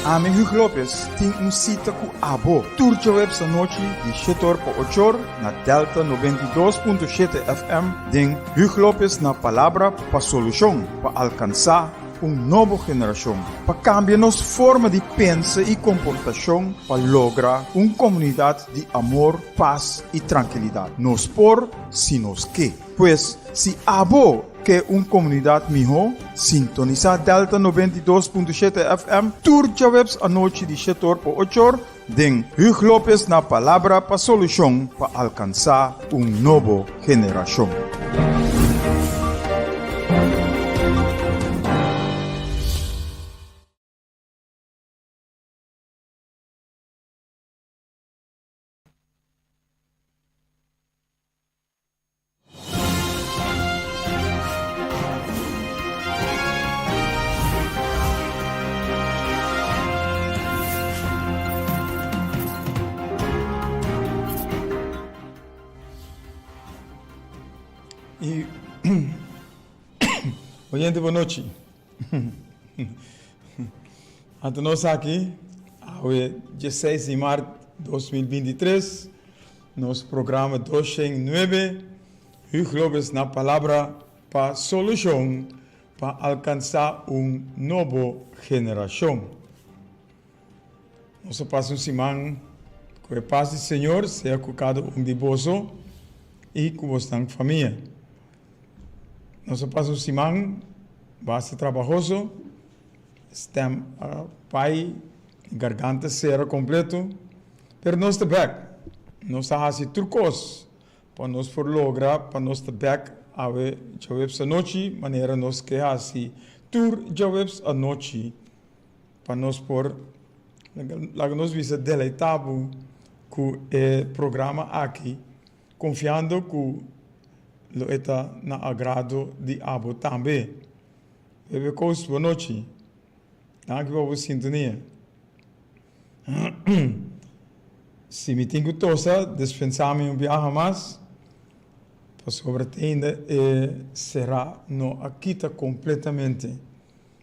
Ami Hugo Lopez tin un sita ku abo tur djaweps anochi di shetor pa ochor na Delta 92.7 FM den Hugo Lopez na Palabra pa Solushon pa alkansá un nobo generashon, pa kambia nos forma di pensa i komportashon pa logra un komunidat di amor, pas i trankilidat. Nos por si nos ke. Pues, si abo ke un komunidat mihó, sintonisá Delta 92.7 FM tur djaweps anochi di shetor pa ochor den Huug Lopez na Palabra pa Solushon pa alkansá un nobo generashon. Y oyente bon nochi. Anto nos aki awe 16 di maart 2023 Nos programa 209, Huug Lopez na palabra pa solucion pa alcansa un nobo generacion. Nos a pasa un siman cu e paz di Señor sea cu cada un di boso y cu bosnan famia. Nos a pasa un siman basta trabahoso, stem a pai, garganta cera completo. Pero nos ta bek. Nos ta hasi tur kos pa nos por logra pa nos ta bek awe djaweps anochi manera nos ke hasi tur djaweps anochi pa nos por laga nos bisa deleita bo ku e programa aki konfiando ku lo e ta na agrado di abo tambe. Bebe Koos bonochi. Danki pa bo sintonia. Si mi tin ku tosa, dispensá mi un biaha mas, pasobra te ainda e será no a kita kompletamente.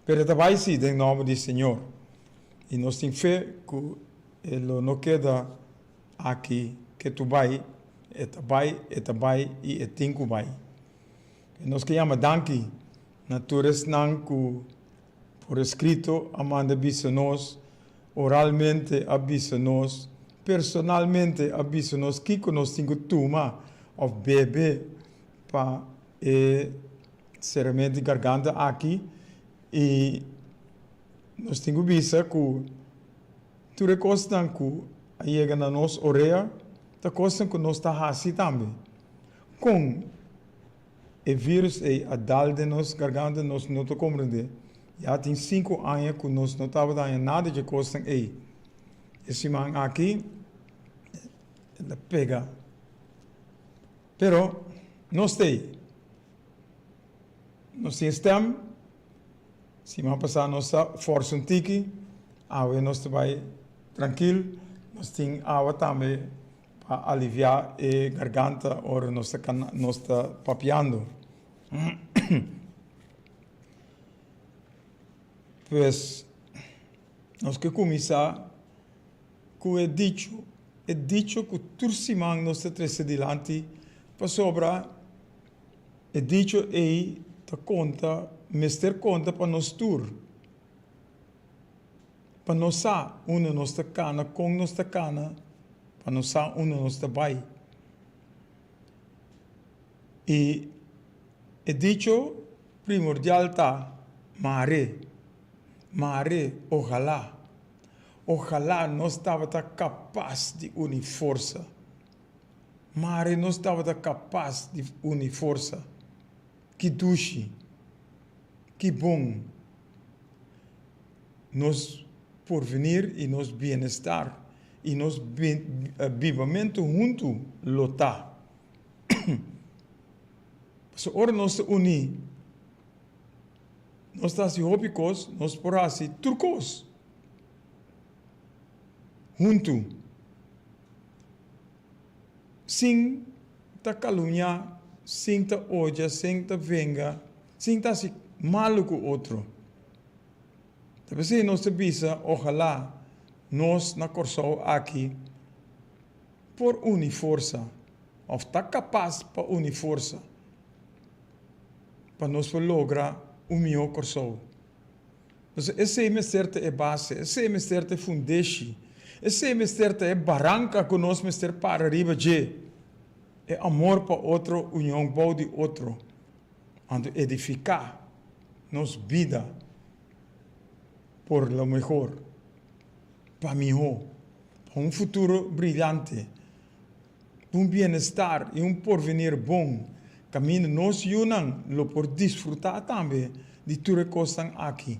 Pero e ta bai sí den nòmber di Señor, i nos tin fe ku e lo no keda aki ketu bai, e ta bai, e ta bai i e tin ku bai. I nos ke yama danki na tur esnan ku Por eskrito a manda bisa nos, oralmente a bisa nos, personalmente a bisa nos kiko nos tin ku tuma òf bebe pa e seramentu di garganta aki i nos tin ku bisa ku tur e kosnan ku a yega na nos orea ta kosnan ku nos ta hasi tambe. Kon E virus ei a dal den nos garganta, nos no ta komprendé. Ya tin sinku aña ku nos no tabata haña nada dje kosnan ei. E siman aki el a pega. Pero nos ta ei. Nos tin stèm. Siman pasá nos a fòrsa un tiki, awe nos ta bai trankil. Nos tin awa tambe. Pa aliviá e garganta ora nos ta kana, nos ta papiando. Pues, nos ke kuminsá ku e dicho, e dicho ku tur siman nos ta trese dilanti, pasobra e dicho ei ta konta, mester konta pa nos tur, pa nos sa unda nos ta kana, kon nos ta kana, pa nos sa unda nos ta bai. I e dicho primordial ta, Mare, mare, ojalá, ojalá nos tabata kapas di uni forsa. Mare nos tabata kapas di uni forsa. Ki dushi, ki bon nos porvenir i nos bienestar i nos bibamentu huntu lo ta. Pasobra ora nos ta uní, nos ta hasi hopi kos, nos por hasi tur kos huntu, sin ta kalumniá, sin ta odia, sin ta venga, sin ta hasi malu ku otro. Ta p'esei nos ta bisa ojalá nos na Kòrsou aki por uni forsa òf ta kapas pa uni forsa pa nos por logra un mihó Kòrsou. Pasobra esei mester ta e base, esei mester ta e fundeshi, esei mester ta e baranka ku nos mester para riba dje, e amor pa otro, union bou di otro, anto edifiká nos bida por lo mehor, pa mihó, pa un futuro brillante, pa un bienestar i un porvenir bon, kaminda nos yunan lo por disfrutá tambe di tur e kosnan aki.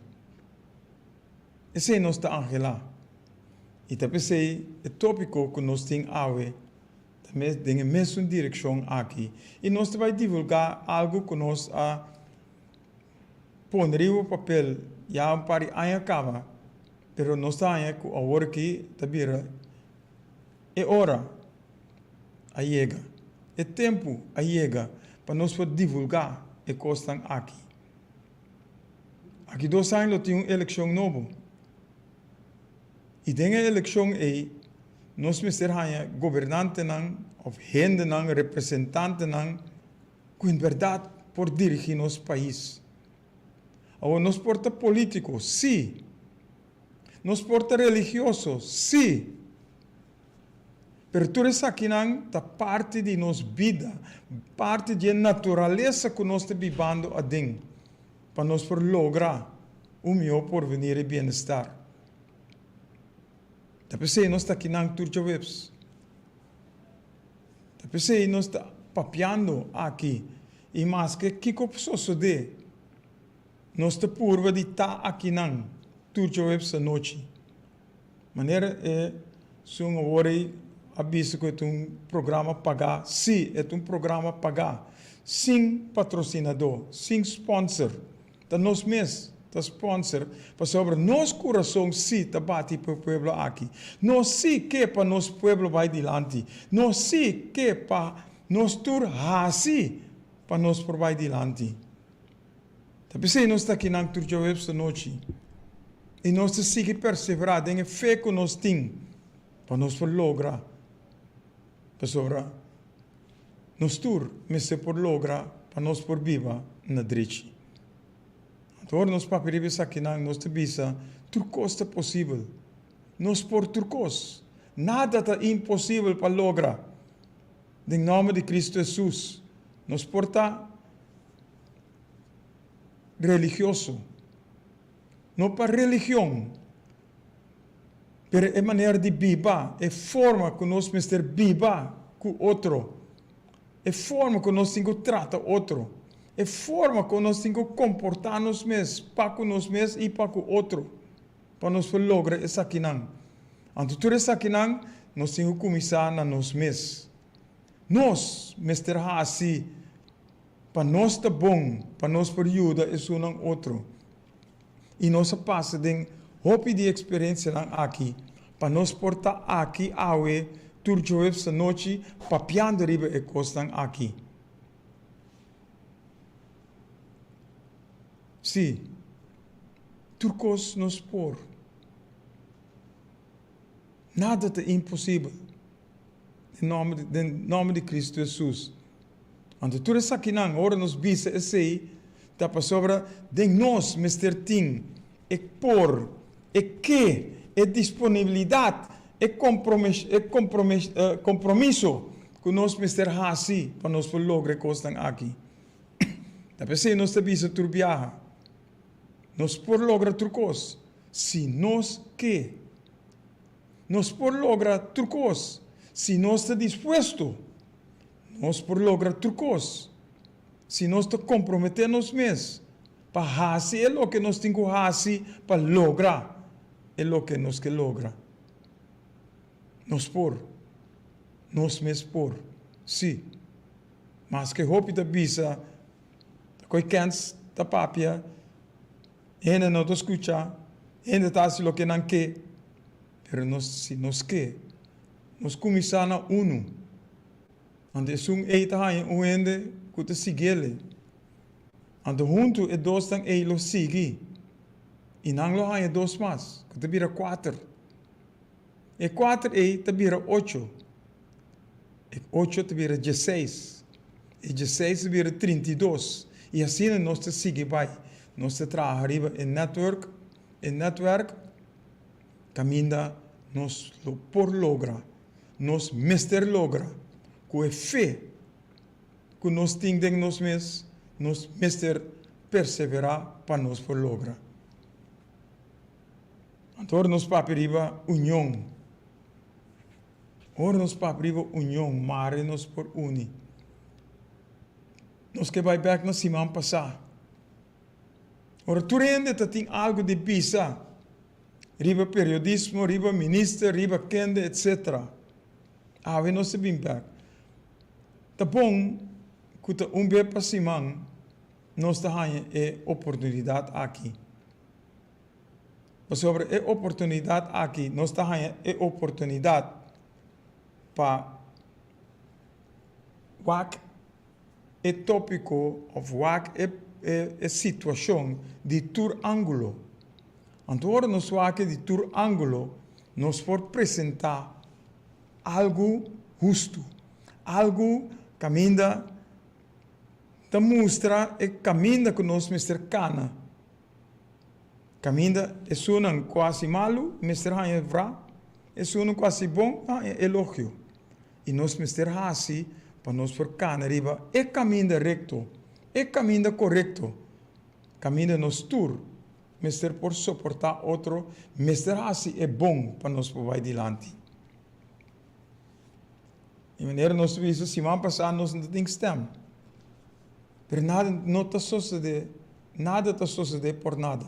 Esei nos ta anhelá. I ta p'esei e tópiko ku nos tin awe ta mes den e mesun direkshon aki. I nos ta bai divulgá algu ku nos a pone riba papel ya un par di aña kaba, pero nos ta haña ku awor aki ta bira e ora a yega, e tempu a yega pa nos por divulgá e kosnan aki. Aki dos aña lo tin un elekshon nobo i den e elekshon ei nos mester haña gobernantenan òf hendenan, representantenan ku en bèrdat por dirigí nos pais. Awor nos por ta polítiko? Sí. Nos por ta religioso? Sí. Pero tur esakinan ta parti di nos bida, parti di e naturalesa ku nos ta bibando aden, pa nos por logra un mihó porvenir i bienestar. Ta p'esei nos ta akinan tur djaweps. Ta p'esei nos ta papiando aki i maske kiko sosodé, nos ta purba di ta akinan tur djaweps anochi. Manera e sun awor ei a bisa ku e ta un programa pagá, sí, e ta un programa pagá, sin patrosinadó, sin sponsor. Ta nos mes ta sponsor pasobra nos kurason sí ta bati pa e pueblo aki. Nos sí ke pa nos pueblo bai dilanti. Nos sí ke pa nos tur hasi pa nos por bai dilanti. Ta p'esei nos ta akinan tur djaweps anochi i nos ta sigui perseverá den e fe ku nos tin pa nos por logra, pasobra nos tur mester por logra pa nos por biba na drechi. Anto ora nos papia riba esakinan nos ta bisa tur kos ta posibel. Nos por tur kos. Nada ta imposibel pa logra. Den nòmber di Kristu Hesus nos por ta religioso. No pa religion, pero e manera di biba, e forma ku nos mester biba ku otro, e forma ku nos tin ku trata otro, e forma ku nos tin ku komportá nos mes pa ku nos mes i pa ku otro, pa nos por logra esakinan. Anto tur esakinan nos tin ku kuminsá na nos mes. Nos mester hasi pa nos ta bon, pa nos por yuda esunnan otro. I nos a pasa den hopi di eksperensianan aki pa nos por ta aki awe tur djoebs anochi papiando riba e kosnan aki. Sí, tur kos nos por. Nada ta imposibel. Den nòmber di, den nòmber di Kristu Hesus. Anto tur esakinan, ora nos bisa esei, ta pasobra den nos mester tin e por, e ke, e disponibilidat, e e kompromiso ku nos mester hasi pa nos por logra e kosnan aki. Ta p'esei nos ta bisa tur biaha, nos por logra tur kos si nos ke. Nos por logra tur kos si nos ta dispuesto. Nos por logra tur kos si nos ta komprometé nos mes pa hasi e loke nos tin ku hasi pa logra e loke nos ke logra. Nos por. Nos mes por. Sí. Maske hopi ta bisa, ta koe kèns ta papia, hende no ta skucha, hende ta hasi loke nan ke. Pero nos, si nos ke, nos kuminsá na unu. Anto esun ei ta haña un hende ku ta siguiel. Anto huntu e dosnan ei lo sigui. I nan lo haña dos mas, ku ta bira kuater. E kuater ei ta bira ocho. E ocho ta bira dieseis. E dieseis ta bira 32. I asina nos ta sigui bai. Nos ta traha riba e network, e netwerk kaminda nos lo por logra, nos mester logra ku e fe ku nos tin den nos mes, nos mester perseverá pa nos por logra. Anto ora nos papia riba union, ora nos papia riba union, mare nos por uni. Nos ke bai bek na siman pasá. Ora tur hende ta tin algu di bisa riba periodismo, riba minister, riba kende, etc. Awe nos ta bin bek. Ta bon ku ta un be pa siman nos ta haña e oportunidat aki. Pasobra e oportunidat aki nos ta haña e oportunidat pa wak e tópiko òf wak e e situashon di tur ángulo. Anto ora nos wak e di tur ángulo nos por presentá algu hustu, algu kaminda ta mustra e kaminda ku nos mester kana. Kaminda esunnan ku hasi malu mester haña vra, esunnan ku hasi bon ta haña elogio. I nos mester hasi pa nos por kana riba e kaminda rekto, e kaminda korekto, kaminda nos tur mester por soportá otro, mester hasi e bon pa nos por bai dilanti. I manera nos ta bisa siman pasá nos no ta tin stèm. Pero nada no ta sosodé, nada ta sosodé por nada.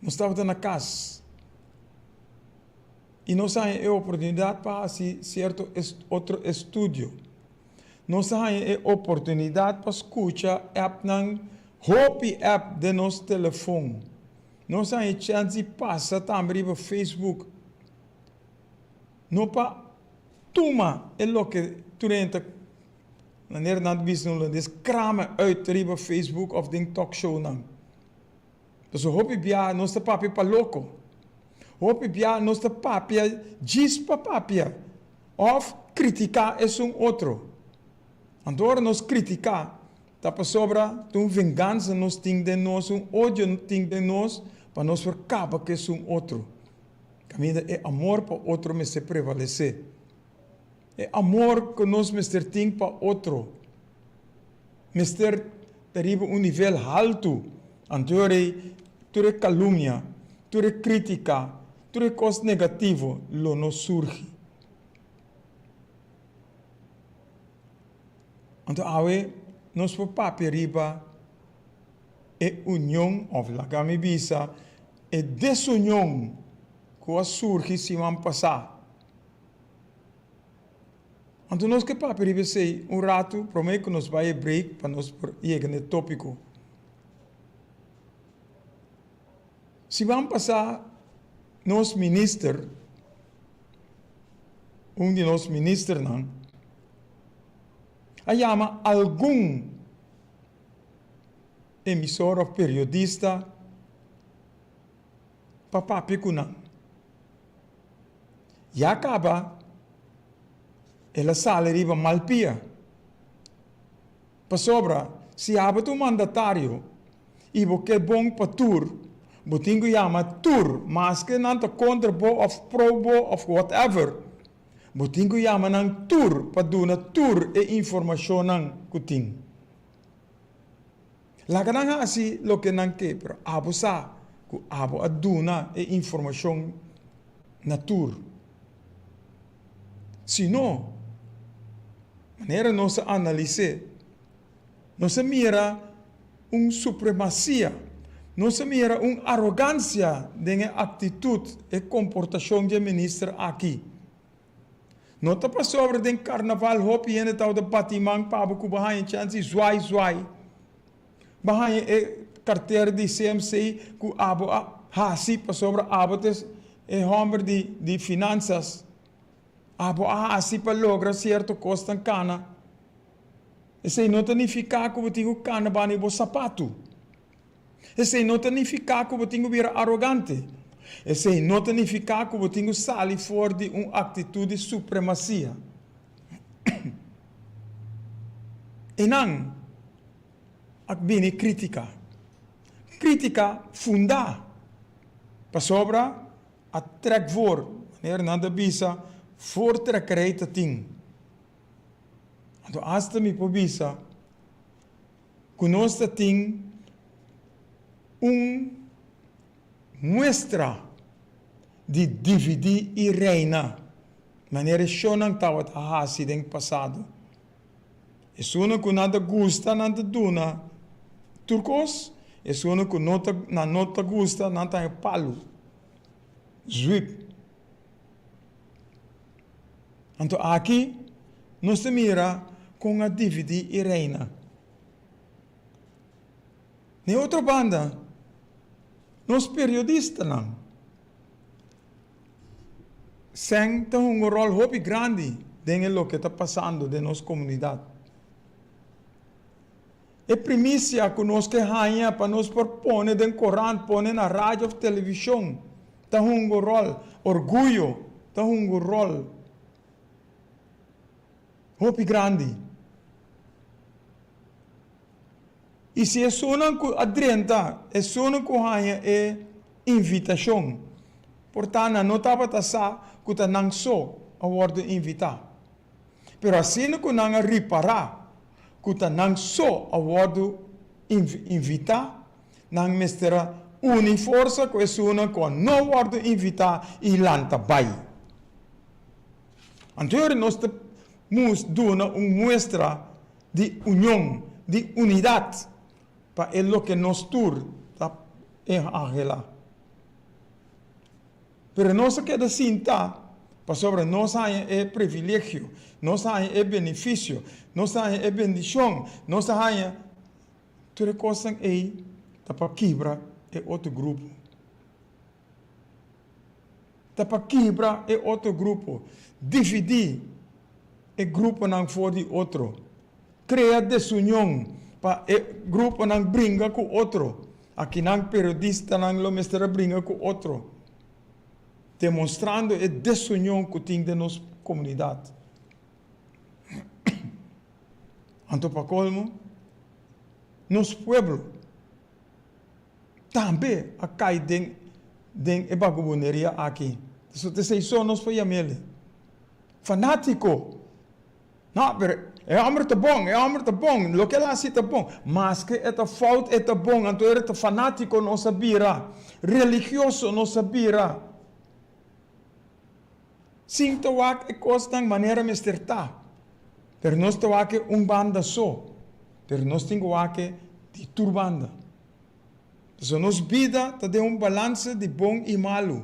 Nos tabata na kas i nos a haña e oportunidat pa hasi sierto otro estudio. Nos a haña e oportunidat pa skucha appnan, hopi app den nos telefon. Nos a haña chèns di pasa tambe riba Facebook. No pa tuma e loke tur hende ta, manera nan ta bisa na hulandes, krama uit riba Facebook of den talkshownan. Pasobra hopi bia nos ta papia pa loko. Hopi bia nos ta papia djis pa papia of kritiká esun otro. Anto ora nos kritiká ta pasobra ta un vengansa nos tin den nos, un odio tin den nos pa nos por kaba ku esun otro. Kaminda e amor pa otro mester prevalesé. E amor ku nos mester tin pa otro mester ta riba un nivel haltu. Anto rei tur e kalumnia, tur e krítika, tur e kos negativo lo no surgi. Anto awe nos por papia riba e union òf laga mi bisa e desunion ku a surgi siman pasá. Anto nos ke papia riba esei un ratu promé ku nos bai e break pa nos por yega na e tópiko. Siman pasá nos minister, un di nos ministernan, a yama algun emisor òf periodista pa papia ku nan. Ya kaba el a sali riba mal pia. Pasobra si abo ta un mandatario i bo ke bon pa tur, bo tin ku yama tur, maske nan ta kontra bo òf pro bo òf whatever, bo tin ku yama nan tur pa duna tur e informashonnan ku tin. Laga nan hasi loke nan ke, pero abo sa ku abo a duna e informashon na tur. Si no, manera nos a analis'é, nos a mira un supremasia, nos a mira un arogansia den e aktitut, e komportashon dje minister aki. No ta pasobra den karnaval hopi hende tabata bati man pa bo ku bo haña chèns di zwai zwai. Bo haña e kartera di CMC ku abo a hasi pasobra abo ta e hòmber di di finansas. Abo a hasi pa logra sierto kosnan kana. Esei no ta nifiká ku bo tin ku kana banda di bo sapatu. Esei no ta nifiká ku bo tin ku bira arogante. Esei no ta nifiká ku bo tin ku sali for di un aktitut di supremasia. Einan a bini krítika. Krítika fundá, pasobra a trèk voor, manera nan ta bisa, voortrekkerij ta tin. Anto asta mi por bisa ku nos ta tin un muestra di dividí i reina, manera e shownan tabata hasi den pasado. Esunnan ku nan ta gusta nan ta duna tur kos, esunnan ku no ta nan no ta gusta nan ta haña palu, zwip. Anto aki nos ta mira kon a dividí i reina. Na e otro banda, nos periodistanan sèn ta hunga un ròl hopi grandi den e loke ta pasando den nos komunidat. E primisia ku nos ke haña pa nos por pone den korant, pone na radio òf televishon ta hunga un ròl. Orguyo ta hunga un ròl hopi grandi. I si esunnan ku a drenta, esunnan ku haña e invitashon, por ta nan no tabata sa ku ta nan so a wòrdu invitá. Pero asina ku nan a ripará ku ta nan so a wòrdu invitá, nan mester a uni forsa ku esunnan ku a no wòrdu invitá i lanta bai. Anto yori nos ta duna un muestra di union, di unidat pa e loke nos tur ta anhelá. Pero nos a keda sinta pasobra nos haña e privilegio, nos haña e benefisio, nos haña e bendishon, nos a haña tur e kosnan ei ta pa kibra e otro grupo. Ta pa kibra e otro grupo, dividí e gruponan for di otro, krea desunion pa e gruponan bringa ku otro. Akinan periodistanan lo mester a bringa ku otro, demostrando e desunion ku tin den nos komunidat. Anto pa kolmo, nos pueblo. Tambe a kai den den e bagubuneria aki. So ta esei so nos por yam'el. Fanátiko. No, pero e hòmber ta bon, e hòmber ta bon, loke el hasi ta bon. Maske e ta fout, e ta bon. Anto ora ta fanátiko nos a bira, religioso nos a bira. Sin ta wak e kosnan manera mester ta. Pero nos ta wak e un banda so. Pero nos tin ku wak e di tur banda. Pasobra nos bida ta den un balansa di bon i malu.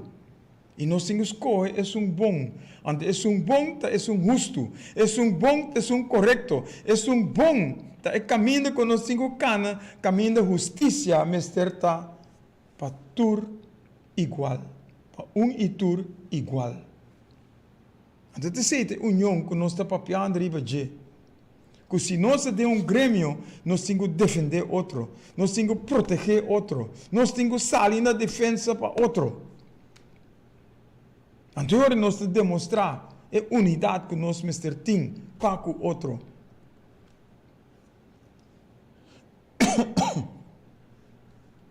I nos tin ku skohe esun bon. Anto esun bon ta esun hustu. Esun bon ta esun korekto. Esun bon ta e kaminda ku nos tin ku kana, kaminda hustisia mester ta pa tur igual, pa un i tur igual. Anto ta esei ta e union ku nos ta papiando riba dje, ku si nos ta den un gremio, nos tin ku defendé otro, nos tin ku protegé otro, nos tin ku sali na defensa pa otro. Anto e ora nos ta demostrá e unidat ku nos mester tin pa ku otro.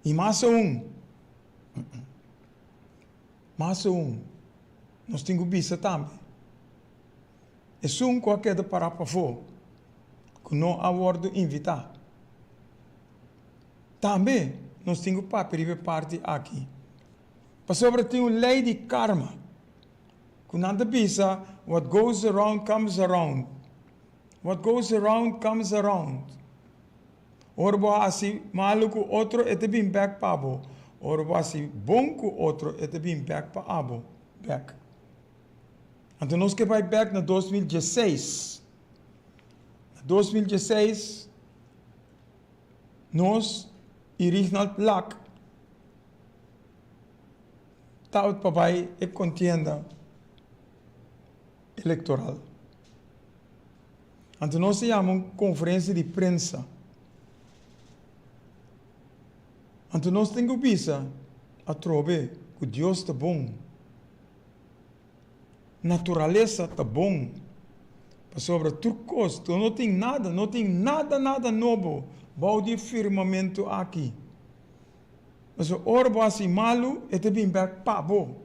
I mas aun, mas aun, nos tin ku bisa tambe, esun ku a keda pará pafó, ku no a wòrdu invitá, tambe nos tin ku papia riba e parti aki, pasobra tin un lei di karma ku nan ta bisa, what goes around comes around. What goes around comes around. Ora bo hasi malu ku otro e ta bin bek pa bo. Ora bo hasi bon ku otro e ta bin bek pa abo bek. Anto nos ke bai bek na 2016. Na 2016 nos i Rignald Lak tabata pa bai e kontienda elektoral. Anto nos a yama un konferensia di prensa. Anto nos tin ku bisa atrobe ku Dios ta bon. Naturalesa ta bon, pasobra tur kos, no tin nada, no tin nada nada nobo bou di e firmamentu aki. Pasobra ora bo hasi malu, e ta bin bèk pa bo.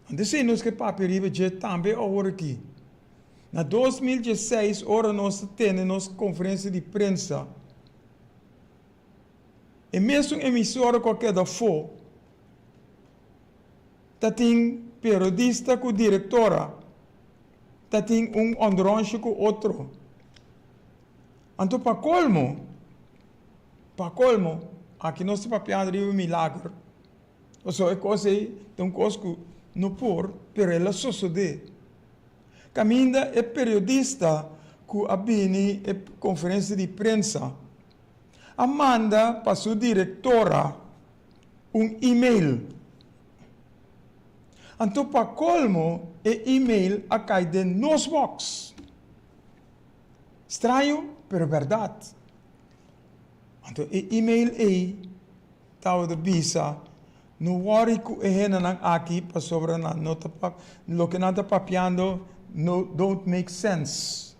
Anto esei nos ke papia riba dje tambe awor aki. Na 2016 ora nos ta tene nos konferensia di prensa, e mesun emisora ku a keda afó ta tin periodista ku direktora ta tin un ondronsje ku otro. Anto pa kolmo, pa kolmo, aki nos ta papiando riba milager. Pasobra e kos ei ta un kos ku no por, pero el a sosodé. Kaminda e periodista ku a bini e konferensia di prensa a manda pa su direktora un e-mail. Anto pa kolmo e e-mail a kai den nos box. Straño, pero bèrdat. Anto e e-mail ei tabata bisa, No wòri ku e hendenan aki pasobra nan no ta loke nan ta papiando no don't make sense.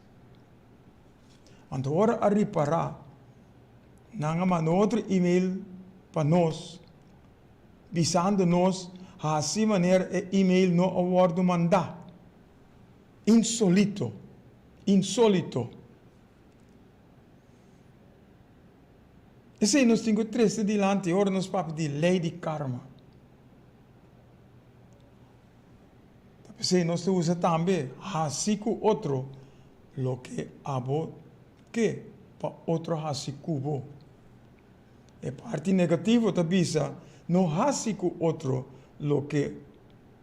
Anto ora a ripará, nan a manda otro e-mail pa nos bisando nos hasi manera e e-mail no a wòrdu mandá. Insolito, insolito. Esei nos tin ku trese dilanti ora nos papia di lei di karma. Ta p'esei nos ta usa tambe hasi ku otro loke abo ke pa otro hasi ku bo. E parti negativo ta bisa no hasi ku otro loke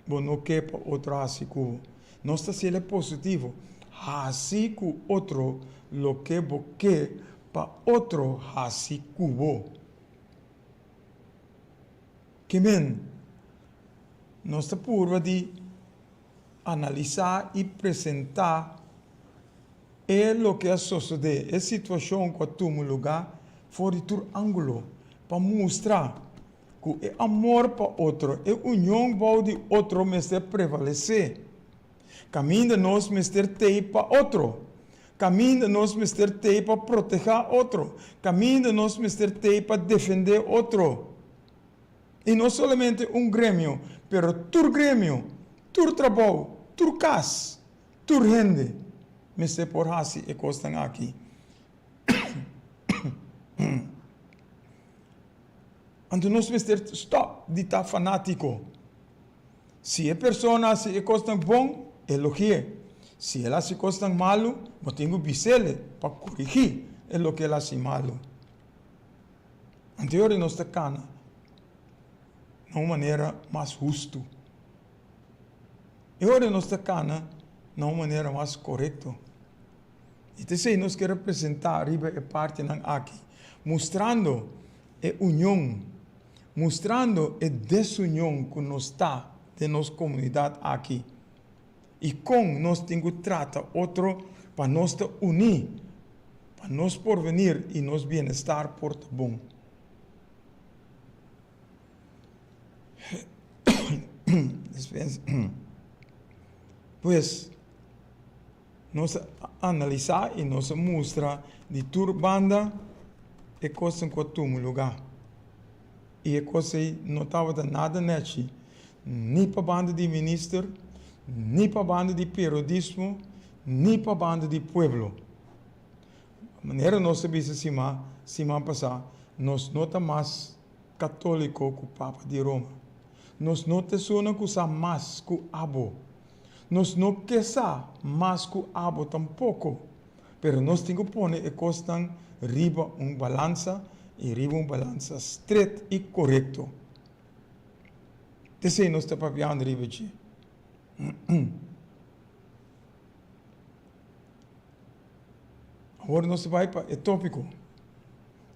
bo no ke pa otro hasi ku bo. Nos ta hasiel e positivo, hasi ku otro loke bo ke pa otro hasi ku bo. Ke men? Nos ta purba di analisá i presentá e loke a sosodé, e situashon ku a tuma lugá for di tur ángulo, pa mustra ku e amor pa otro, e union bou di otro mester prevalesé. Kaminda nos mester tei pa otro. Kaminda nos mester tei pa protehá otro. Kaminda nos mester tei pa defendé otro. I no solamente un gremio, pero tur gremio, tur trabou, tur kas, tur hende mester por hasi e kosnan aki. Anto nos mester stòp di ta fanátiko. Si e persona hasi e kosnan bon, elogi'é. Si el hasi kosnan malu, bo tin ku bis'el pa korigí e loke el hasi malu. Anto e ora nos ta kana na un manera mas hustu. E ora nos ta kana na un manera mas korekto. I ta esei nos ke representá riba e partinan aki, mustrando e union, mustrando e desunion ku nos ta den nos komunidat aki i kon nos tin ku trata otro pa nos ta uní, pa nos porvenir i nos bienestar por ta bon. Pues. Nos a analisá i nos a mustra di tur banda e kosnan ku a tuma lugá. I e kos ei no tabata nada nèchi, ni pa banda di minister, ni pa banda di periodismo, ni pa banda di pueblo. Manera nos a bisa sima siman pasá, nos no ta mas katóliko ku Papa di Roma. Nos no ta esunnan ku sa mas ku abo. Nos no ke sa mas ku abo tampoko, pero nos tin ku pone e kosnan riba un balansa i riba un balansa stret i korekto. T'esei nos ta papiando riba dje. Awor nos ta bai pa e tópiko.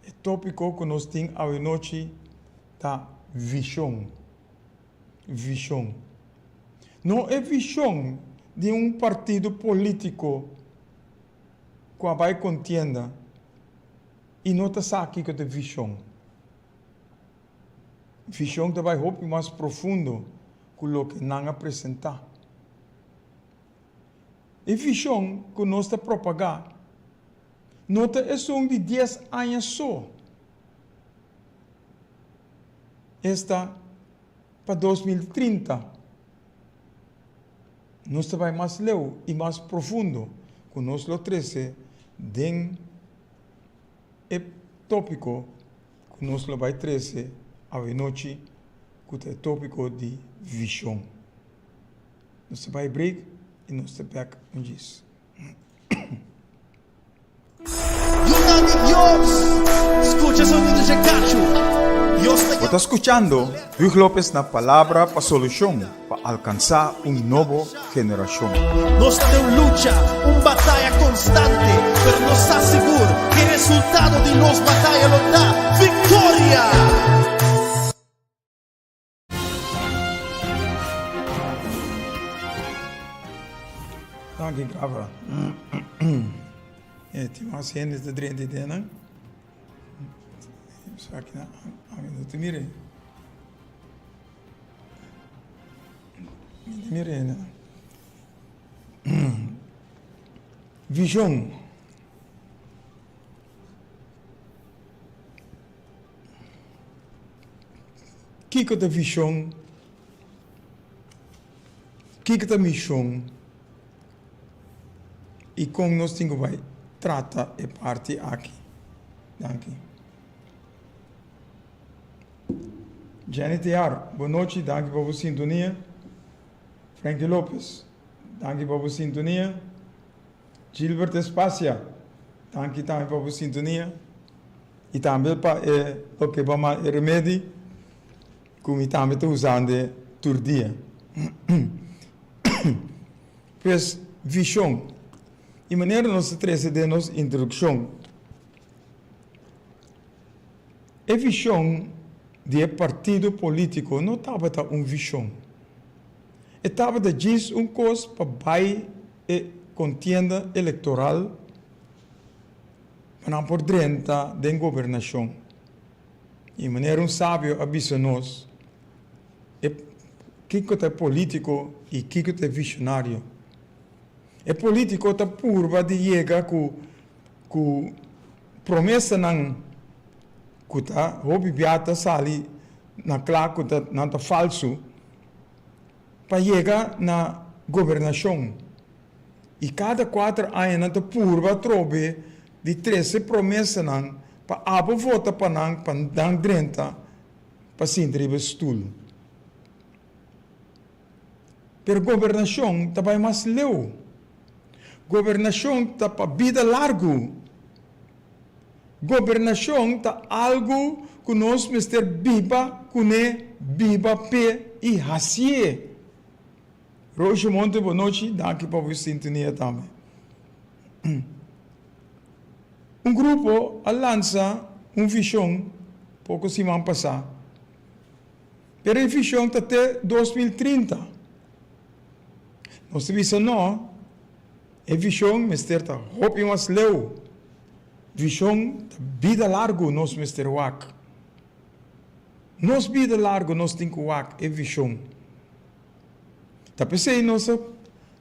E tópiko ku nos tin awenochi ta vishon. Vishon. No e vishon di un partido polítiko ku a bai kontienda i no ta sa kiko ta vishon. Vishon ta bai hopi mas profundo ku loke nan a presentá. E vishon ku nos ta propagá no ta esun di dies aña so, esta pa 2030. Nos ta bai mas leu i mas profundo ku nos lo trese den e tópiko ku nos lo bai trese awenochi ku ta e tópiko di vishon. Nos ta bai break i nos ta bèk un djis. Yunan di Dios, skucha sonido dje kachu. Dios ta Bo ta skuchando Huug Lopez na Palabra pa Solushon pa alkansá un nobo generashon. Nos ta den un lucha, un bataya konstante, pero nos sa sigur ku e resultado di nos bataya lo ta viktoria! Danki Grava. E tin mas hende ta drenta den nan. Esaki nan ami no ta mira. Mi ta mira hende nan. Vision. Kiko ta vishon? Kiko ta mishon? I kon nos tin ku bai trata e parti aki? Danki. Jenny Tear, bon nochi, danki pa bo sintonia. Frankie Lopez, danki pa bo sintonia. Gilbert Espacia, danki tambe pa bo sintonia y tambe pa e loke bo a e remedi cu mi tambe ta usando tur dia. Pues, vision. Y manera nos ta trece den nos introduccion, e vision di e partido politico no tabata un vision. E tabata djis un cos pa bay e kontienda elektoral pa nan por drenta den gobernashon. I manera un sabio a bisa nos, e kiko ta e politiko i kiko ta e vishonario. E politiko ta purba di yega ku ku promesanan ku ta hopi bia ta sali na kla ku ta nan ta falsu. pa yega na gobernashon i kada kuater aña nan ta purba atrobe di trese promesanan pa abo vota pa nan pa nan drenta pa sinta riba e stul. Pero gobernashon ta bai mas leu. Gobernashon ta pa bida largu. Gobernashon ta algu ku nos mester biba kuné, biba p'e i hasié. Roosje Monte bo nochi, danki pa bo sintonia tambe. Un grupo a lansa un vishon poko siman pasá, pero e vishon ta te 2030. Nos ta bisa no. E vishon mester ta hopi mas leu. Vishon ta bida largu nos mester wak. Nos bida largu nos tin ku wak e vishon. Ta p'esei nos a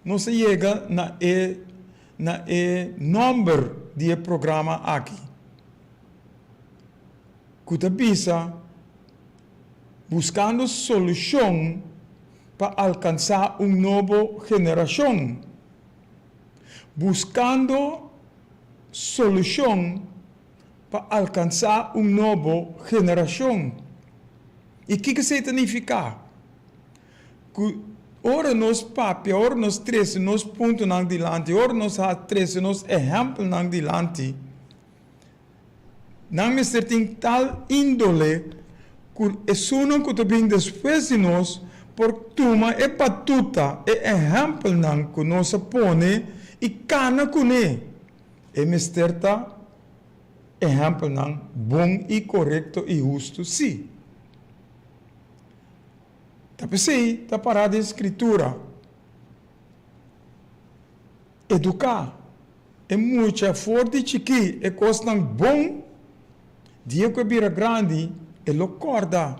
nos a yega na e na e nòmber di e programa aki ku ta bisa Buskando solushon pa alkansá un nobo generashon. Buskando solushon pa alkansá un nobo generashon. I kiko esei ta nifiká? Ku ora nos papia, ora nos trese nos puntonan dilanti, ora nos trese nos ehèmpelnan dilanti, Nan mester tin tal índole ku esunnan ku ta bin despues di nos por tuma e batuta, e ehèmpelnan ku nos a pone i kana kuné. E mester ta ehèmpelnan bon i korekto i hustu, sí. Ta p'esei ta pará den Skritura, Eduká E mucha for di chikí e kosnan bon, dia ku e bira grandi e lo kòrda.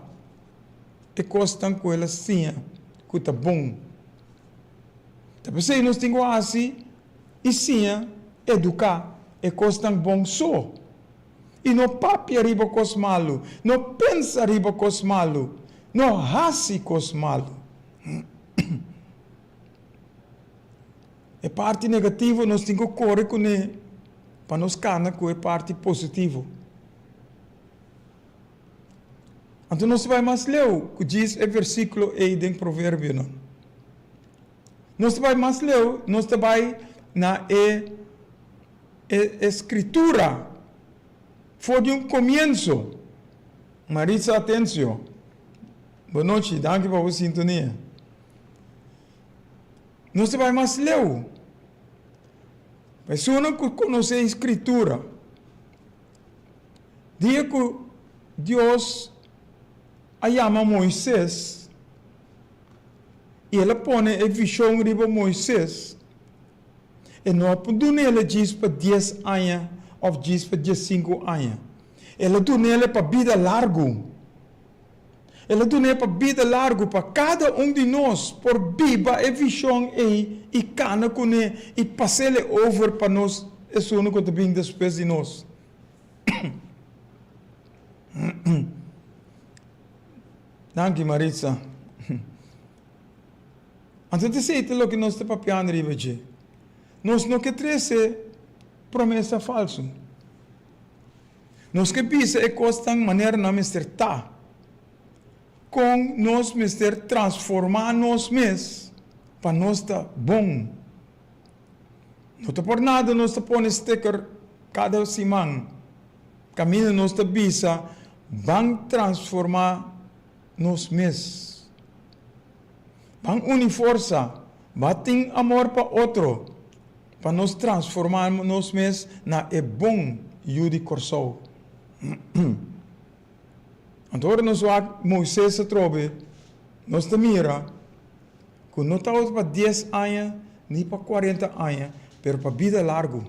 e kosnan ku el a siña ku ta bon. Ta p'esei nos tin ku hasi i siña eduká e kosnan bon so. I no papia riba kos malu, no pensa riba kos malu, no hasi kos malu. E parti negativo nos tin ku kore kuné pa nos kana ku e parti positivo. Anto nos ta bai mas leu ku djis e versíkulo ei den Proverbionan. Nos ta bai mas leu, nos ta bai na e e Skritura for di un komienso. Maritza Atencio, bonochi, danki pa bo sintonia. Nos ta bai mas leu. Pa esunnan ku konosé e Skritura, dia ku Dios a yama Moises i el a pone e vishon riba Moises, e no a dun'el djis pa dies aña òf djis pa diesinku aña. El a dun'el pa bida largu. El a dun'é pa bida largu pa kada un di nos por biba e vishon ei i kana kuné i pas'el e over pa nos esun ku ta bin despues di nos. Danki Maritza. Anto ta esei ta loke nos ta papiando riba dje. Nos no ke trese promesa falsu. Nos ke bisa e kosnan manera nan mester ta. Kon nos mester transformá nos mes pa nos ta bon. No ta por nada nos ta pone sticker kada siman kaminda nos ta bisa ban transformá nos mes. Ban uni forsa, ba tin amor pa otro. Pa nos transformá nos mes na e bon yu di Kòrsou. Anto ora nos wak Moises atrobe, nos ta mira ku no tabata pa dies aña ni pa kuarenta aña, pero pa bida largu.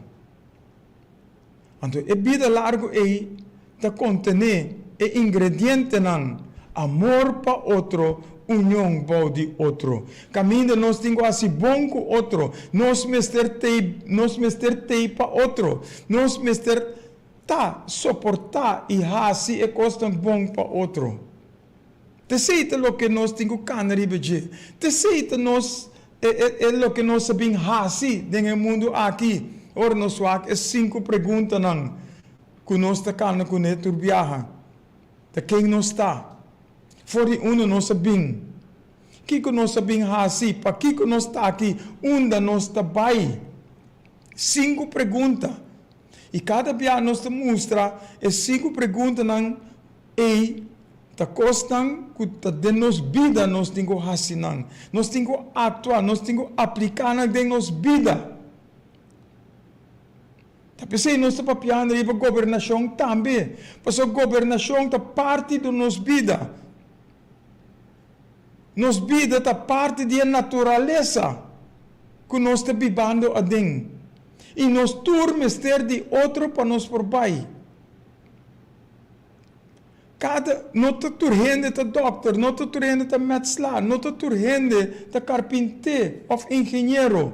Anto e bida largu ei ta kontené e ingredientenan, amor pa otro, union bou di otro. Kaminda nos tin ku hasi bon ku otro, nos mester tei, nos mester tei pa otro. Nos mester ta soportá i hasi e kosnan bon pa otro. T'esei ta loke nos tin ku kana riba dje. T'esei ta nos e e e loke nos a bin hasi den e mundu aki ora nos wak e sinku preguntanan ku nos ta kana kuné tur biaha. Ta ken nos ta? For di unda nos a bin? Kiko nos a bin hasi? Pakiko nos ta aki? Unda nos ta bai? Sinku pregunta. I kada biaha nos ta mustra e sinku preguntanan Ei ta kosnan ku ta den nos bida nos tin ku hasi nan. Nos tin ku aktua, nos tin ku apliká nan den nos bida. Ta p'esei nos ta papiando riba gobernashon tambe, pasobra gobernashon ta parti di nos bida. Nos bida ta parti di e naturalesa ku nos ta bibando aden. I nos tur mester di otro pa nos por bai. Kada, no ta tur hende ta dòkter, no ta tur hende ta mètslá, no ta tur hende ta karpinté òf ingeniero.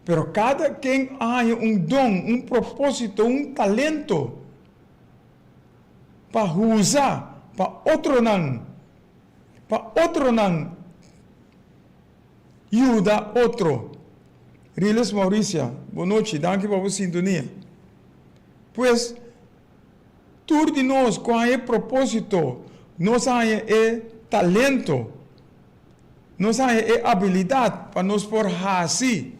Pero kada ken a haña un don, un propósito, un talento pa usa pa otronan, pa otronan yuda otro. Riles Mauricia, bonochi, danki pa bo sintonia. Pues, tur di nos ku haña e propósito, nos haña e talento, nos haña e abilidat pa nos por hasi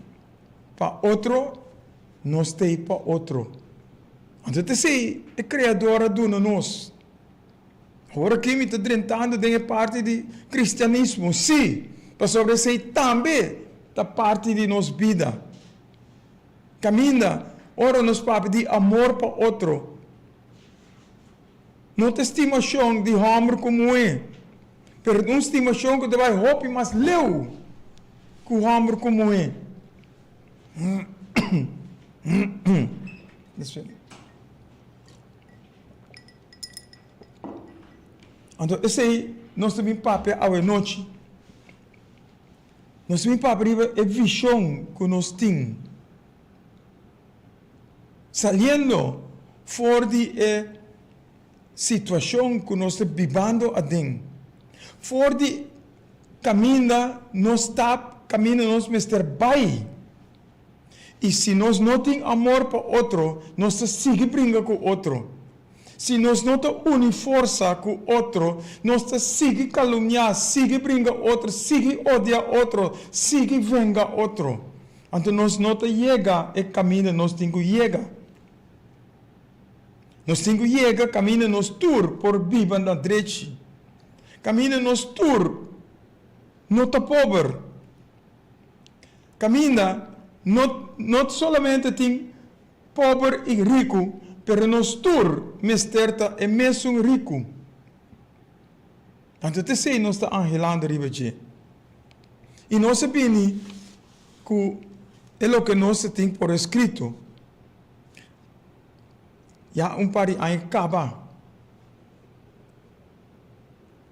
pa otro, nos t'ei pa otro. Anto ta esei e Kreador a duna nos. Awor aki mi ta drentando den e parti di kristianismo, sí, pasobra esei tambe ta parti di nos bida. Caminda ora nos papia di amor pa otro, no ta stimacion di homber cu muhe, pero ta un stimacion cu ta bay hopi mas leu cu homber cu muhe. Anto esey. nos ta bin papia awe nochi. Nos ta bin papia riba e vishon ku nos tin. Saliendo for di e situashon ku nos ta bibando aden. For di kaminda nos ta, kaminda nos mester bai. I si nos no tin amor pa otro, nos ta sigui bringa ku otro. Si nos no ta uni forsa ku otro, nos ta sigui kalumniá, sigui bringa otro, sigui odia otro, sigui venga otro. Anto nos no ta yega e kaminda nos tin ku yega. Nos tin ku yega kaminda nos tur por biba na drechi, kaminda nos tur no ta pober. Kaminda no no solamente tin pober i riku, pero nos tur mester ta e mesun riku. Anto ta esei nos ta anhelando riba dje. I nos a bini ku e loke nos ta tin por eskrito ya un par di aña kaba.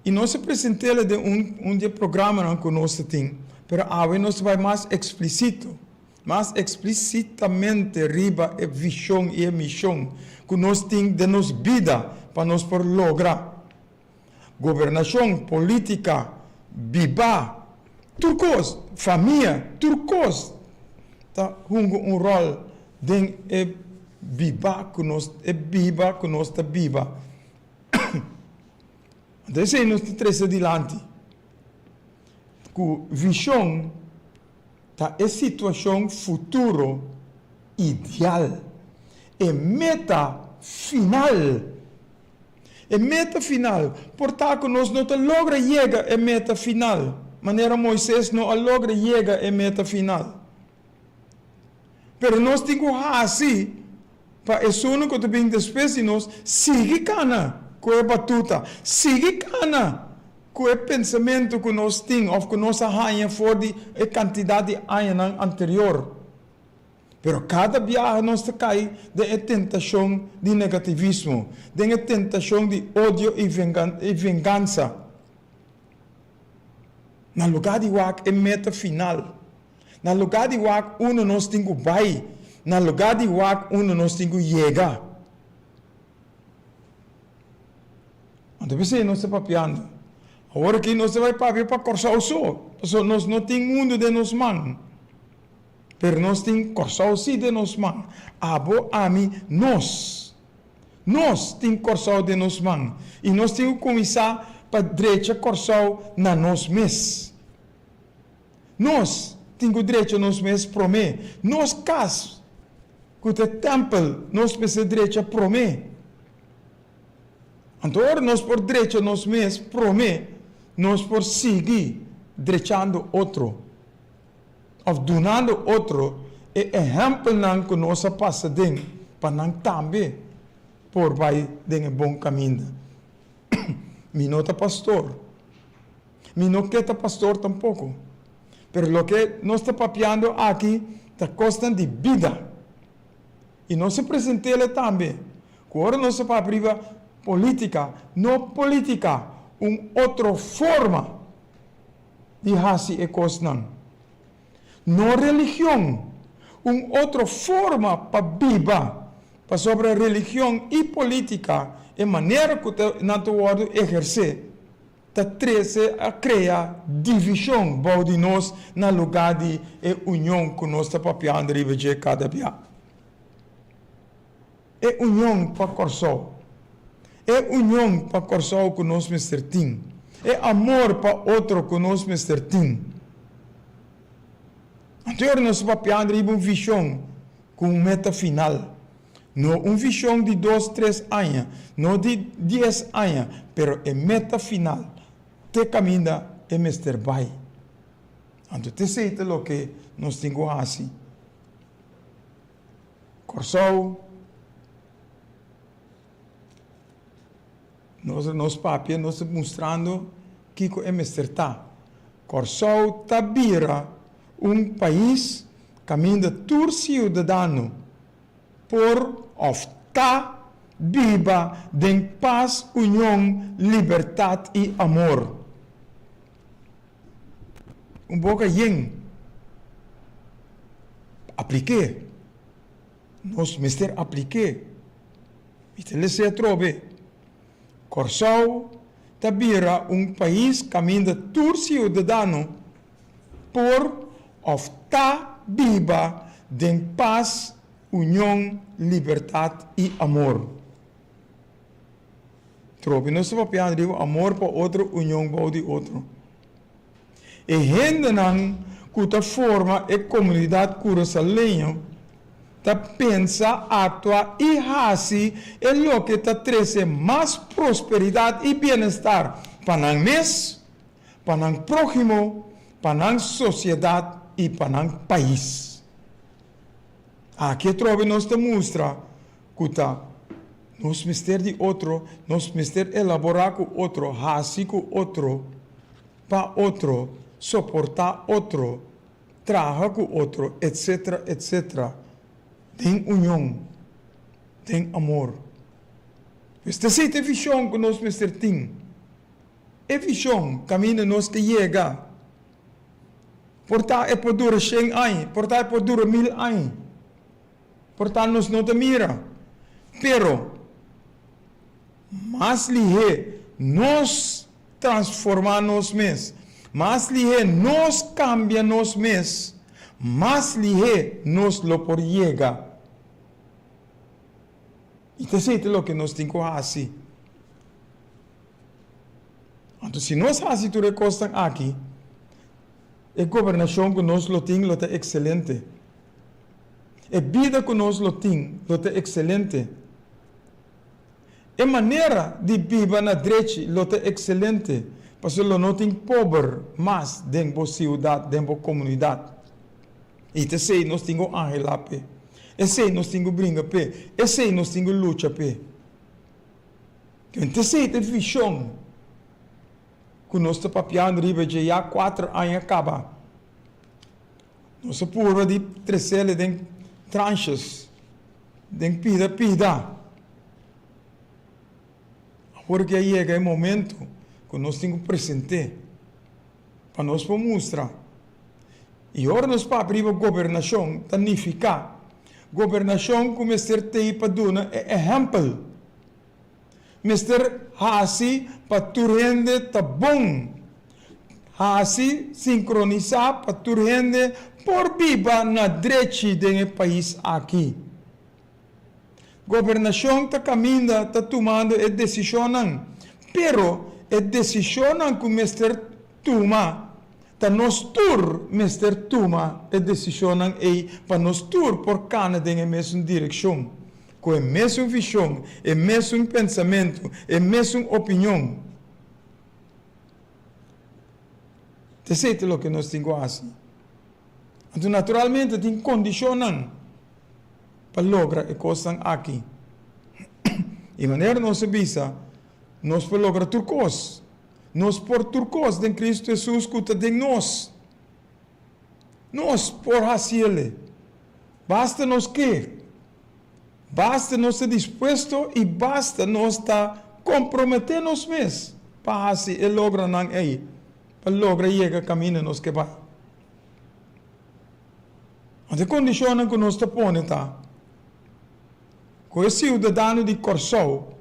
I nos a present'el den un un di e programanan ku nos ta tin, pero awe nos ta bai mas eksplisito, mas eksplisitamente riba e vishon i e mishon ku nos tin den nos bida pa nos por logra. Gobernashon, politika, biba, tur kos, famia, tur kos ta hunga un ròl den e biba ku nos, e biba ku nos ta biba. Anto esei nos ta trese dilanti ku vishon ta e situashon futuro ideal, e meta final. E meta final por ta ku nos no ta logra yega e meta final, manera Moises no a logra yega e meta final. Pero nos tin ku hasi pa esunnan ku ta bin despues di nos sigui kana ku e batuta, sigui kana ku e pensamentu ku nos tin òf ku nos a haña for di e kantidat di añanan anterior. Pero kada biaha nos ta kai den e tentashon di negativismo, den e tentashon di odio i vengansa. Na lugá di wak e meta final, Na lugá di wak unda nos tin ku bai, na lugá di wak unda nos tin ku yega. Anto p'esei nos ta papiando. Awor aki nos ta bai papia pa Kòrsou so, pasobra nos no tin mundu den nos man. Pero nos tin Kòrsou sí den nos man. Abo, ami, nos. Nos tin Kòrsou den nos man i nos tin ku kuminsá pa drecha Kòrsou na nos mes. Nos tin ku drecha nos mes promé. Nos kas, ku ta e tèmpel, nos mester drecha promé. Anto ora nos por drecha nos mes promé, nos por sigui drechando otro òf dunando otro e ehèmpelnan ku nos a pasa den pa nan tambe por bai den e bon kaminda. Mi no ta pastor. Mi no ke ta pastor tampoko. Pero loke nos ta papiando aki ta kosnan di bida. I nos a present'ele tambe ku ora nos ta papia riba politika, no politika, un otro forma di hasi e kosnan. No religion, un otro forma pa biba. Pasobra religion i politika, e manera ku nan ta wòrdu ehersé, ta trese a krea divishon bou di nos na lugá di e union ku nos ta papiando riba dje kada bia. E union pa Kòrsou. E union pa Kòrsou ku nos mester tin. E amor pa otro ku nos mester tin. Anto ora nos ta papiando riba un vishon ku un meta final. No un vishon di dos, tres aña, no di dies aña, pero e meta final, te kaminda e mester bai. Anto t'esei ta loke nos tin ku hasi. Kòrsou, nos nos papia, nos ta mustrando kiko e mester ta. Kòrsou ta bira un pais kaminda tur siudadano por òf ta. biba den pas, union, libertat i amor. Un boka yen. Aplik'é. Nos mester aplik'é. Mi ta lesa atrobe. Kòrsou ta bira un pais kaminda tur siudadano por òf ta biba den pas, union, libertat i amor. Trobe nos ta papiando riba amor pa otro, union bou di otro. E hendenan ku ta forma e komunidat kurasaleño ta pensa, aktua i hasi e loke ta trese mas prosperidat i bienestar pa nan mes, pa nan próhimo, pa nan sosiedat i pa nan pais. Aki atrobe nos ta mustra ku ta nos mester di otro, nos mester elaborá ku otro, hasi ku otro, pa otro, soportá otro, traha ku otro, etcetera, etcetera, den union, den amor. Pues ta esei ta e vishon ku nos mester tin. E vishon kaminda nos ta yega. Por ta e por dura shen aña, por ta e por dura mil aña. Por ta nos no ta mira. Pero mas lihé nos transformá nos mes, mas lihé nos kambia nos mes, mas lihé nos lo por yega. I ta esei ta loke nos tin ku hasi. Anto si nos hasi tur e kosnan aki, e gobernashon ku nos lo tin lo ta ekselente. E bida ku nos lo tin lo ta ekselente. E manera di biba na drechi lo ta ekselente, pasobra lo no tin pober mas den bo siudat, den bo komunidat. I ta esei nos tin ku anhelá p'e. Esei nos tin ku bringa p'e. Esei nos tin ku lucha p'e. Kende esei ta e vishon ku nos ta papiando riba dje ya kuater aña kaba. Nos a purba di tresele den tranches, den pida pida. Awor ke a yega e momento ku nos tin ku present'é pa nos por mustra. I ora nos papia riba gobernashon ta nifiká gobernashon ku mester t'ei pa duna e ehèmpel. Mester hasi pa tur hende ta bon. Hasi sinkronisá pa tur hende por biba na drechi den e pais aki. Gobernashon ta kaminda ta tumando e desishonnan, pero e desishonnan ku mester tuma ta nos tur mester tuma e desishonnan ei pa nos tur por kana den e mesun direkshon. Ku e mesun vishon, e mesun pensamentu, e mesun opinion. Ta esei ta loke nos tin ku hasi. Anto naturalmente tin kondishonnan pa logra e kosnan aki. I manera nos a bisa, nos por logra tur kos. Nos por tur kos den Kristu Hesus ku ta den nos. Nos por hasiele. Basta nos ke. Basta nos ta dispuesto i basta nos ta komprometé nos mes pa hasi e logronan ei, pa logra yega kaminda nos ke bai. Anto e kondishonnan ku nos ta pone ta ku e siudadano di Kòrsou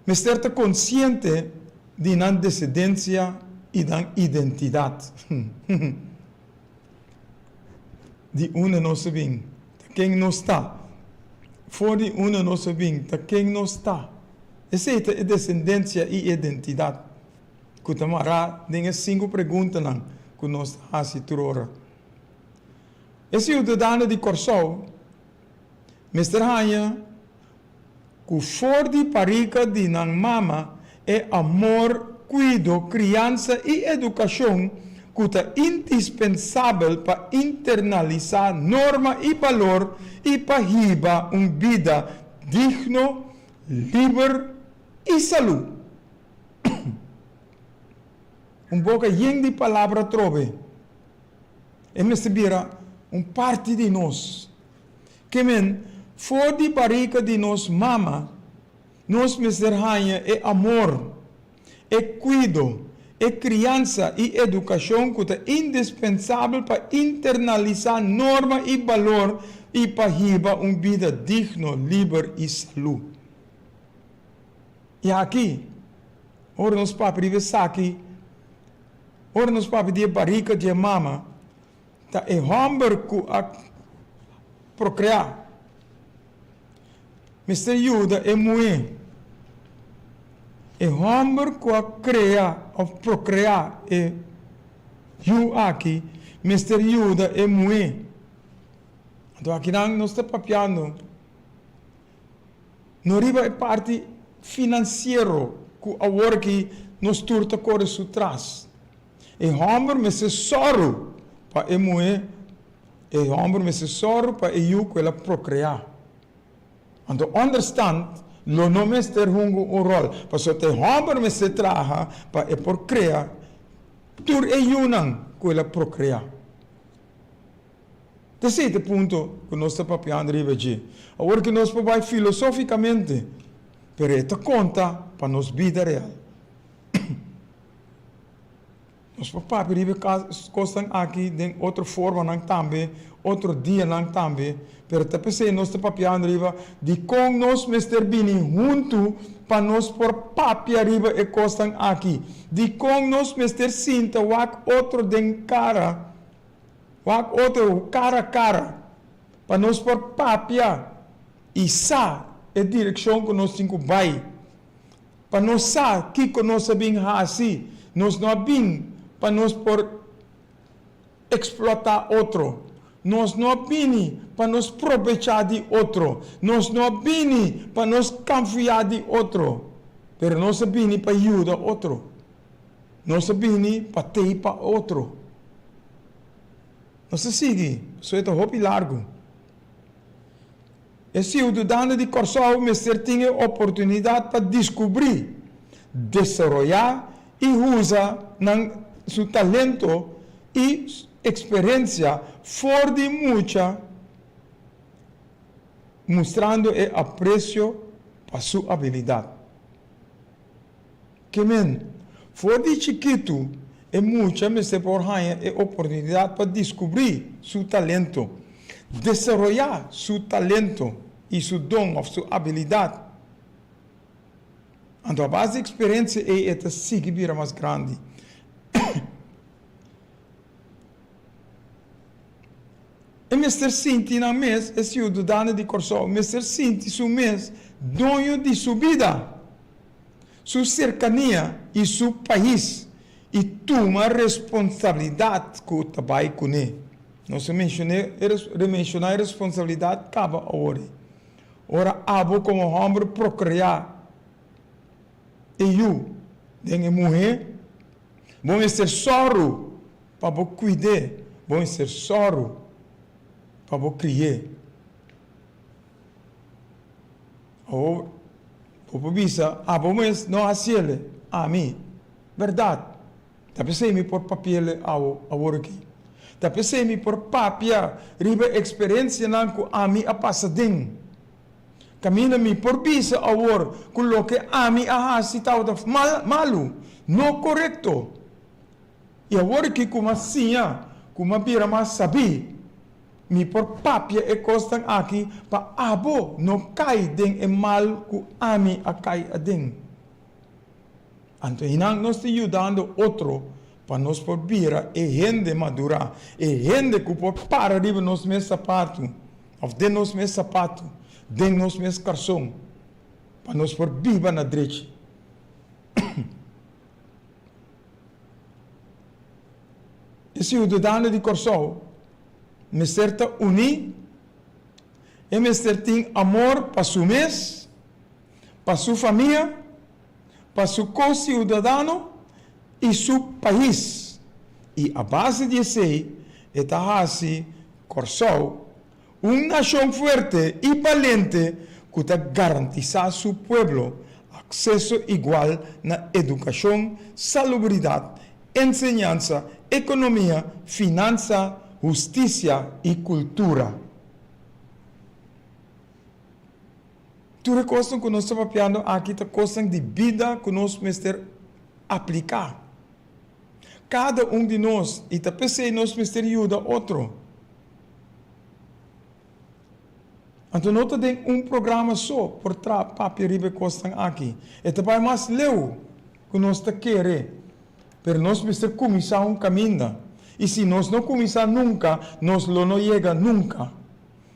Mester ta konsiente di nan desedensia i nan identidat. Di unda nos a bin, ta ken nos ta. For di unda nos a bin, ta ken nos ta. Esei ta e desendensia i identidat ku ta mará den e sinku preguntanan ku nos ta hasi tur ora. E siudadano di Kòrsou mester haña ku for di parika di nan mama e amor, kuido, kriansa i edukashon ku ta indispensabel pa internalisá norma i balor i pa hiba un bida digno, liber i salú. Un boka yen di palabra atrobe. E mester bira un parti di nos. Ke men, for di barika di nos mama, nos mester haña e amor, e kuido, e kriansa i edukashon ku ta indispensabel pa internalisá norma i balor i pa hiba un bida digno, liber i salú. I aki, ora nos papia riba esaki, ora nos papia di e barika di e mama, ta e hòmber ku a prokreá mester yuda e muhé. E hòmber ku a krea òf prokreá e yu aki mester yuda e muhé. Anto akinan nos ta papiando no riba e parti finansiero ku awor aki nos tur ta kore su tras. E hòmber mester sòru pa e muhé, e hòmber mester sòru pa e yu ku el a prokreá. Anto ònderstant lo no mester hunga un ròl, pasobra ta e hòmber mester traha pa e por krea tur e yunan ku el a prokreá. Ta esei ta e punto ku nos ta papiando riba dje. Awor ku nos por bai filosófikamente, pero e ta konta pa nos bida real. Nos por papia riba e kosnan aki den otro formanan tambe, otro dianan tambe, pero ta p'esei nos ta papiando riba dikon nos mester bini huntu pa nos por papia riba e kosnan aki, dikon nos mester sinta wak otro den kara, wak otro kara kara, pa nos por papia i sa e direkshon ku nos tin ku bai. Pa nos sa kiko nos a bin hasi, nos no a bin pa nos por eksplotá otro, nos no a bini pa nos probechá di otro, nos no a bini pa nos kanfiá di otro, pero nos a bini pa yuda otro, nos a bini pa tei pa otro. Nos ta sigui, pasobra e ta hopi largu. E siudadano di Kòrsou mester tin e oportunidat pa diskubrí, desaroyá i usa nan su talento i eksperensia for di mucha mustrando e apresio pa su abilidat. Ke men, for di chikitu e mucha mester por haña e oportunidat pa diskubrí su talento, desaroyá su talento i su don òf su abilidat. Anto a base di eksperensia ei e ta sigui bira mas grandi. E mester sinti nan mes, e siudadano di Kòrsou mester sinti su mes doño di su bida. su serkania i su pais i tuma responsabilidat ku ta bai kuné. Nos a menshoné remenshoná e responsabilidat kaba awor. Ora abo komo hòmber prokreá e yu den e muhé, bo mester sòru pa bo kuid'é, bo mester sòru pa bo kri'é. Awor, bo por bisa, Abo mes no hasiele, ami. Bèrdat, ta p'esei mi por papiele awo awor aki. Ta p'esei mi por papia riba e eksperensianan ku ami a pasa den. Kaminda mi por bisa awor ku loke ami a hasi tabata mal, malu, no korekto. I awor aki ku mi a siña, ku mi a bira mas sabí, Mi por papia e kosnan aki pa abo no kai den e mal ku ami a kai aden. Anto einan nos ta yudando otro pa nos por bira e hende madurá, e hende ku por para riba nos mes sapatu, òf den nos mes sapatu, den nos mes karson, pa nos por biba na drechi. E siudadano di Kòrsou mester ta uní, e mester tin amor pa su mes, pa su famia, pa su ko-siudadano i su pais. I a base di esei e ta hasi Kòrsou un nashon fuerte i balente ku ta garantisá su pueblo akseso igual na edukashon, salubridat, enseñansa, ekonomia, finansa, hustisia i kultura. Tur e kosnan ku nos ta papiando aki ta kosnan di bida ku nos mester apliká. Kada un di nos, i ta p'esei nos mester yuda otro. Anto no ta den un programa so por tra papia riba e kosnan aki. E ta bai mas leu ku nos ta kere. Pero nos mester kuminsá un kaminda. I si nos no kuminsá nunka, nos lo no yega nunka.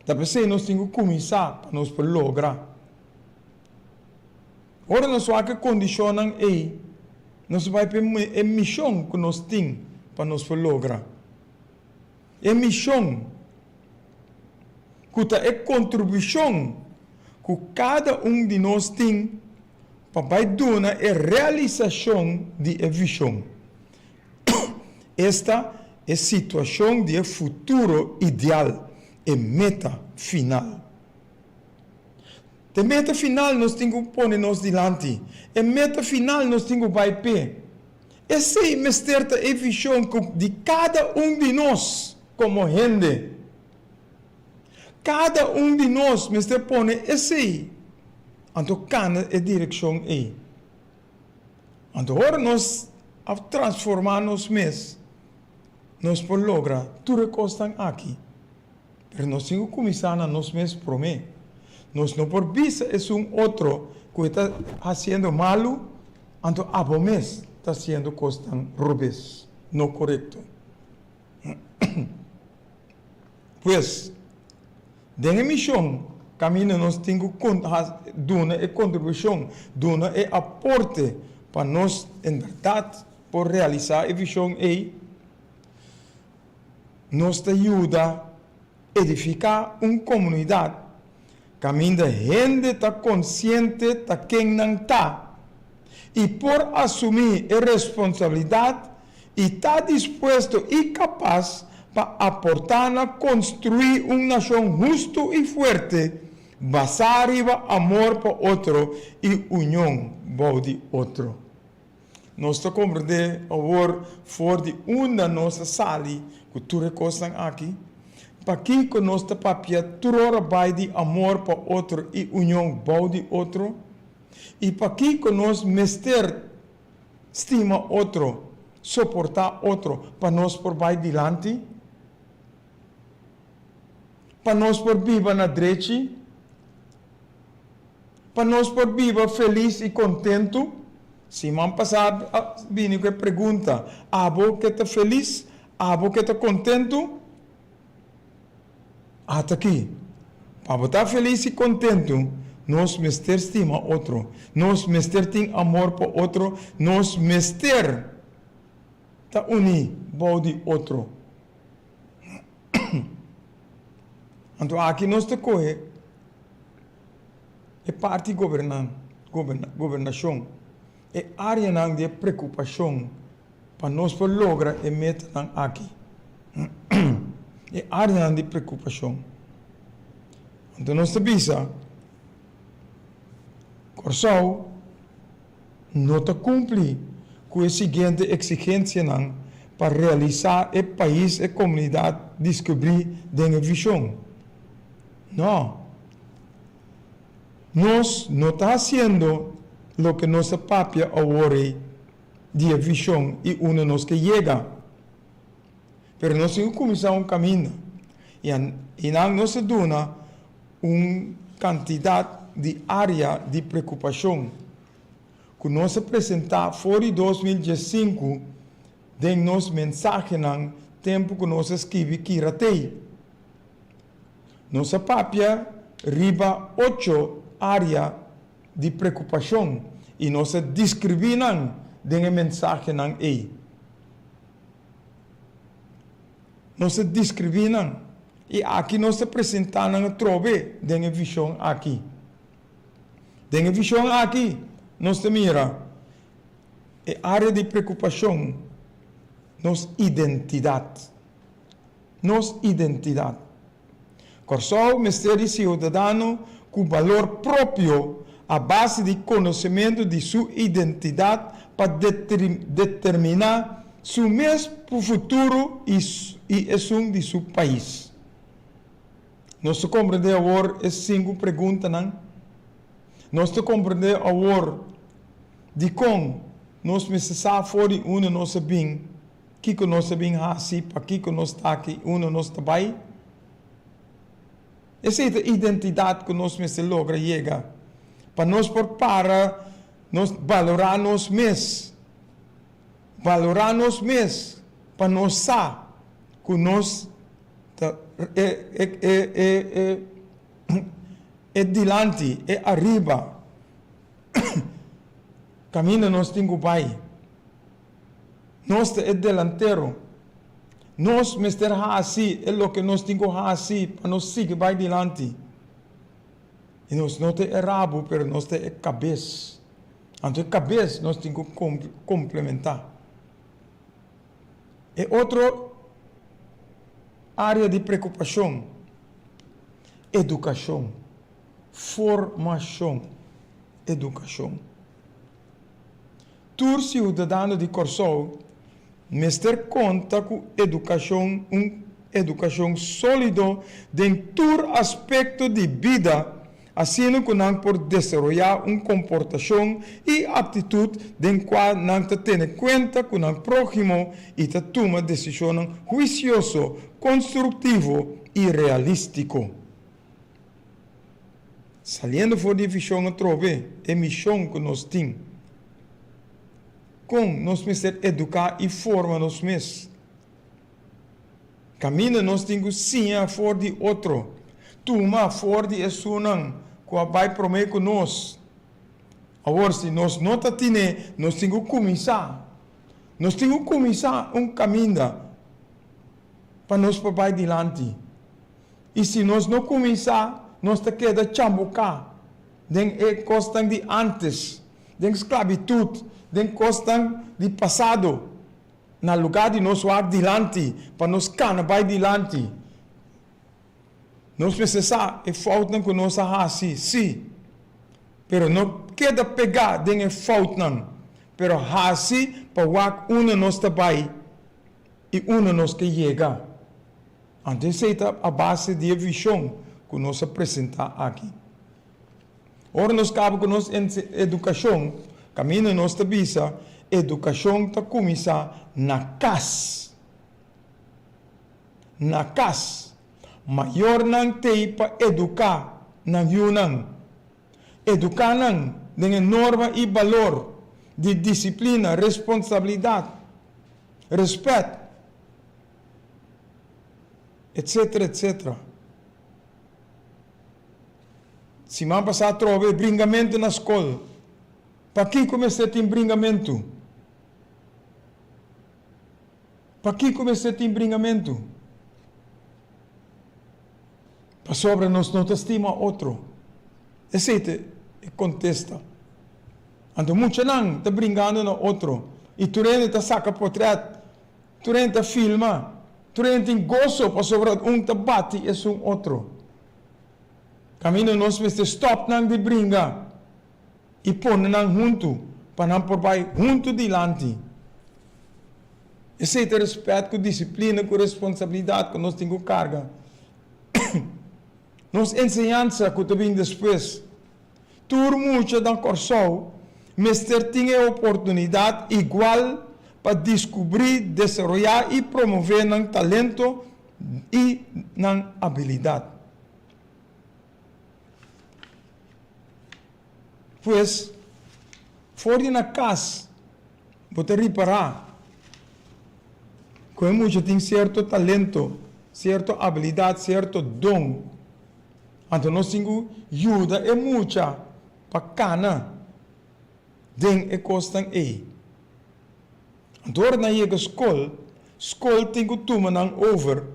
Ta p'esei nos tin ku kuminsá pa nos por logra. Ora nos wak e kondishonnan ei, nos bai pa e mishon ku nos tin pa nos por logra. E mishon ku ta e kontribushon ku kada un di nos tin pa bai duna e realisashon di e vishon, esta e situashon di e futuro ideal, e meta final. E meta final nos tin ku pone nos dilanti, e meta final nos tin ku bai p'e. Esei mester ta e vishon ku di kada un di nos komo hende. Kada un di nos mester pone esei, anto kana e direkshon ei. Anto ora nos a transformá nos mes, nos por logra tur e kosnan aki. Pero nos tin ku kuminsá na nos mes promé. Nos no por bisa esun otro ku e ta hasiendo malu, anto abo mes ta hasiendo kosnan robes, no korekto. Pues, den e mishon kaminda nos tin ku duna e kontribushon, duna e aporte pa nos en bèrdat por realisá e vishon ei, nos ta yuda edifiká un komunidat kaminda hende ta konsiente ta ken nan ta i por asumí e responsabilidat i ta dispuesto i kapas pa aportá na konstruí un nashon hustu i fuerte basá riba amor pa otro i union bou di otro. Nos ta komprendé awor for di unda nos a sali ku tur e kosnan aki? Pakiko nos ta papia tur ora bai di amor pa otro i union bou di otro? I pakiko nos mester stima otro, soportá otro pa nos por bai dilanti? Pa nos por biba na drechi? Pa nos por biba felis i kontentu? Siman pasá a bini ku e pregunta, Abo ke ta felis? Abo ke ta kontentu? Ata aki, pa bo ta felis i kontentu, nos mester stima otro, nos mester tin amor pa otro, nos mester ta uní bou di otro. Anto aki nos ta kohe e parti gobernashon, e áreanan di e preokupashon pa nos por logra e metanan aki. E áreanan di preokupashon. Anto nos ta bisa, Kòrsou no ta kumpli ku e siguiente eksigensianan pa realisá e pais e komunidat diskubrí den e vishon. No. Nos no ta hasiendo loke nos a papia awor ei di e vishon i unda nos ke yega. Pero nos tin ku kuminsá un kaminda i nan nos a duna un kantidat di área di preokupashon ku nos a presentá for di 2015 den nos mensahenan tempu ku nos a skibi Kiratei. Nos a papia riba ocho área di preokupashon i nos a deskribí nan den e mensahenan ei. Nos a deskribí nan i aki nos ta presentá nan atrobe den e vishon aki. Den e vishon aki nos ta mira e área di preokupashon, nos identidat. Nos identidat. Kòrsou mester di siudadano ku balor propio a base di konosementu di su identidat pa determiná su mes futuro i esun di su pais. Nos ta komprendé awor e sinku preguntanan? Nos ta komprendé awor dikon nos mester sa for di unda nos a bin, kiko nos a bin hasi, pakiko nos ta aki, unda nos ta bai. Esei ta identidat ku nos mester logra yega pa nos por para nos balorá nos mes, balorá nos mes pa nos sa ku nos ta e e e e e e dilanti, e ariba kaminda nos tin ku bai. Nos ta e delantero. Nos mester hasi e loke nos tin ku hasi pa nos sigui bai dilanti. I nos no ta e rabu, pero nos ta e kabes. Anto e kabes nos tin ku komplementá. E otro área di preokupashon, edukashon, formashon, edukashon. Tur siudadano di Kòrsou mester konta ku edukashon, un edukashon sólido den tur aspekto di bida, asina ku nan por desaroyá un komportashon i aktitut den kua nan ta tene kuenta ku nan próhimo i ta tuma desishonnan huisioso, konstruktivo i realístiko. Saliendo for di e vishon atrobe, e mishon ku nos tin. Kon nos mester eduká i forma nos mes? Kaminda nos tin ku siña for di otro, tuma for di esunnan ku a bai promé ku nos. Awor, si nos no ta tine, nos tin ku kuminsá. Nos tin ku kuminsá un kaminda pa nos por bai dilanti. I si nos no kuminsá, nos ta keda chambuká den e kosnan di ántes, den sklabitut, den kosnan di pasado, na lugá di nos wak dilanti pa nos kana bai dilanti. Nos mester sa e foutnan ku nos a hasi, sí, pero no keda pegá den e foutnan, pero hasi pa wak unda nos ta bai i unda nos ke yega. Anto esei ta a base di e vishon ku nos a presentá aki. Ora nos kaba ku nos edukashon, kaminda nos ta bisa edukashon ta kuminsá na kas. Na kas. Mayornan t'ei pa eduká nan yunan. Eduká nan den e norma i balor di disiplina, responsabilidat, rèspèt. Etcetera etcetera. Siman pasá atrobe bringamentu na skol. Pakiko mester tin bringamentu? Pakiko mester tin bringamentu? Pasobra nos no ta stima otro. Esei ta e kontesta. Anto muchanan ta bringando na otro i tur hende ta saka potrèt. Tur hende ta filma, tur hende tin goso pasobra un ta bati esun otro. Kaminda nos mester stòp nan di bringa i pone nan huntu pa nan por bai huntu dilanti. Esei ta rèspèt ku disiplina ku responsabilidat ku nos tin ku karga. Nos enseñansa ku ta bin despues. Tur mucha na Kòrsou mester tin e oportunidat igual pa diskubrí, desaroyá i promové nan talento i nan abilidat. Pues, for di na kas bo ta ripará ku e mucha tin sierto talento, sierto abilidat, sierto don. Anto nos tin ku yuda e mucha pa kana den e kosnan ei. Anto ora nan yega skol, skol tin ku tuma nan over.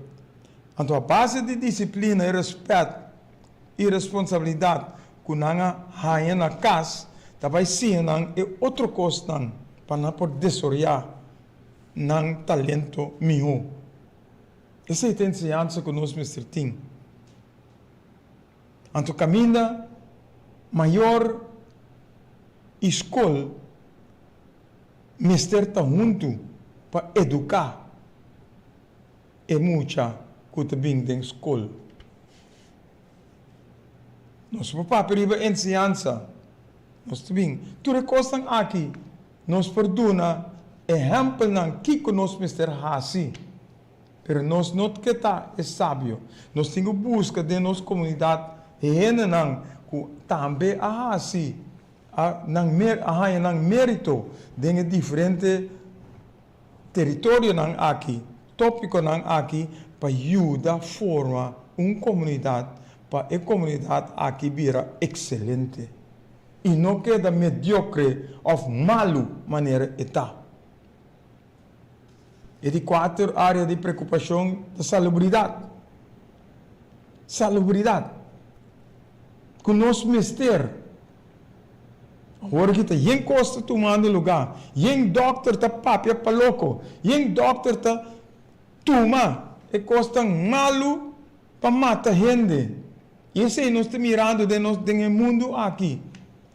Anto a base di disiplina i rèspèt i responsabilidat ku nan a haña na kas, ta bai siña nan e otro kosnan pa nan por desaroyá nan talento mihó. Esei ta enseñansa ku nos mester tin. Anto kaminda mayor i skol mester ta huntu pa eduká e mucha ku ta bin den skol. Nos por papia riba enseñansa. Nos ta bin. Tur e kosnan aki nos por duna ehèmpelnan kiko nos mester hasi. Pero nos no ke ta e sabio. Nos tin ku buska den nos komunidat hendenan ku tambe a hasi a nan a haña nan mérito den e diferente teritorionan aki, tópikonan aki pa yuda forma un komunidat pa e komunidat aki bira ekselente i no keda mediokre òf malu manera e ta. E di kuater área di preokupashon ta salubridat. Salubridat. Ku nos mester. Awor aki ta yen kos ta tumando lugá. Yen dòkter ta papia pa loko. Yen dòkter ta tuma e kosnan malu pa mata hende. I esei nos ta mirando den nos den e mundu aki.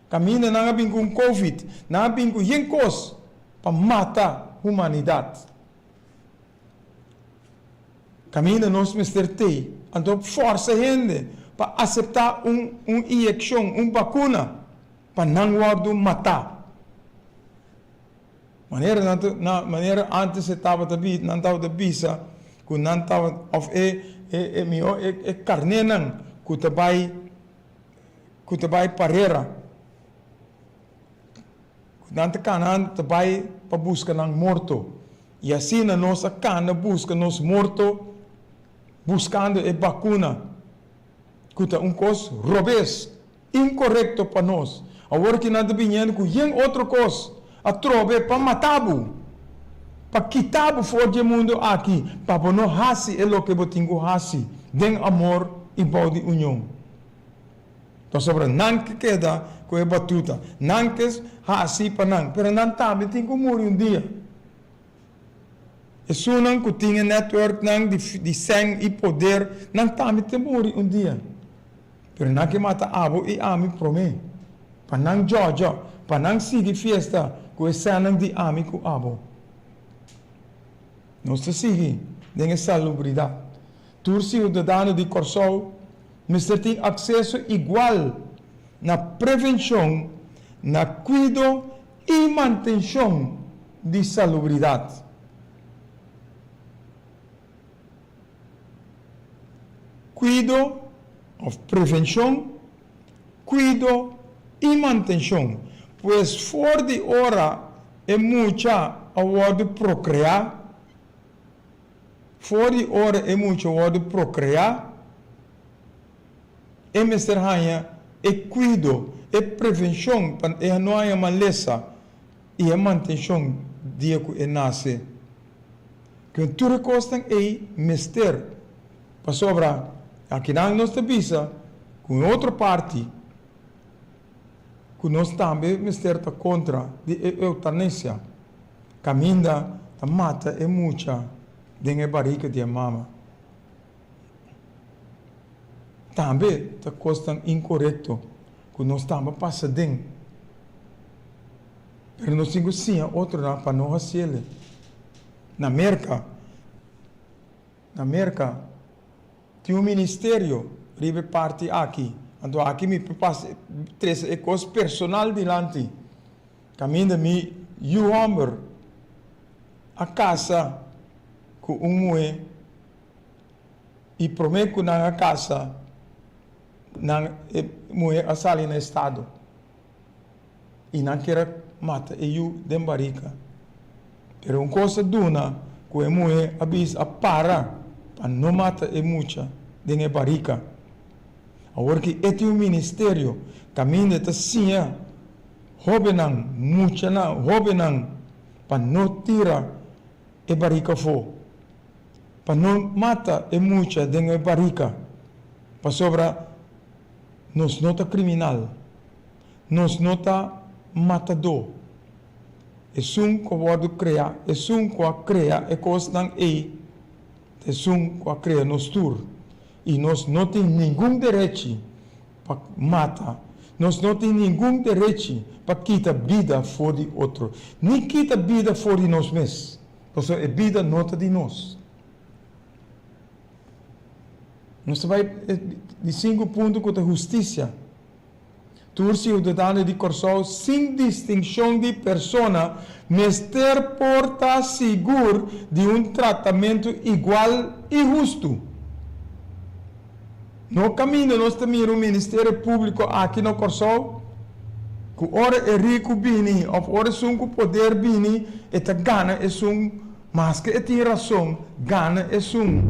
Kaminda nan a bin ku un covid, nan a bin ku yen kos pa mata humanidat. Kaminda nos mester tei, anto forsa hende pa aseptá un un inyekshon, un bakuna, pa nan wòrdu matá. Manera nan ta na manera ántes e tabata bi nan tabata bisa ku nan tabata òf e e e mihó e e karnénan ku ta bai ku ta bai parera. Ku nan ta kana ta bai pa buska nan morto. I asina nos a kana buska nos morto buskando e bakuna ku ta un kos robes, inkorekto pa nos. Awor ki nan ta biniendo ku yen otro kos atrobe pa mata bo, pa kita bo for di e mundu aki, pa bo no hasi e loke bo tin ku hasi den amor i bou di union. Pasobra nan ke keda ku e batuta, nan ke hasi pa nan, pero nan tambe tin ku muri un dia. Esunnan ku tin e netwerknan di sèn i poder, nan tambe ta muri un dia. Pero nan ke mata abo i ami promé, pa nan djòdjò, pa nan sigui fiesta ku e sènnan di ami ku abo. Nos ta sigui den e salubridat. Tur siudadano di Kòrsou mester tin akseso igual na prevenshon, na kuido i mantenshon di salubridat. Kuido òf prevenshon, kuido i mantenshon. Pues for di ora e mucha a wòrdu prokreá, For di ora e mucha wòrdu prokreá, e mester haña e kuido, e prevenshon pa e no haña malesa i e mantenshon dia ku e nase. Ku tur e kosnan ei mester, pasobra akinan nos ta bisa ku un otro parti ku nos tambe mester ta kontra di e eutanesia. Kaminda ta mata e mucha den e barika di e mama. Tambe ta kosnan inkorekto ku nos tambe a pasa den. Pero nos tin ku siña otronan pa no hasiel. Na Merka, na Merka tin un ministerio riba e parti aki. Anto aki mi por pasa trese e kos personal dilanti. Kaminda mi yu hòmber a kasa ku un muhé i promé ku nan a kasa nan e muhé a sali na estado i nan kier a mata e yu den barika. Pero un kos a duna ku e muhé a bisa a para pa no mata e mucha den e barika. Awor ki e tin un ministerio kaminda e ta siña Hóbennan, muchanan, hóbennan, pa no tira e barika afó, pa no mata e mucha den e barika, pasobra nos no ta kriminal, nos no ta matadó. Esun ku a wòrdu kreá, esun ku a krea e kosnan ei, ta esun ku a krea nos tur, i nos no tin ningun derechi pa mata. Nos no tin ningun derechi pa kita bida for di otro, ni kita bida for di nos mes, pasobra e bida no ta di nos. Nos ta bai e di sinku punto ku ta hustisia. Tur siudadano di Kòrsou sin distinshon di persona mester por ta sigur di un tratamentu igual i hustu. No kaminda nos ta mira un Ministerio Públiko aki na Kòrsou ku ora e riku bini òf ora esun ku poder bini e ta gana esun maske e tin rason gana esun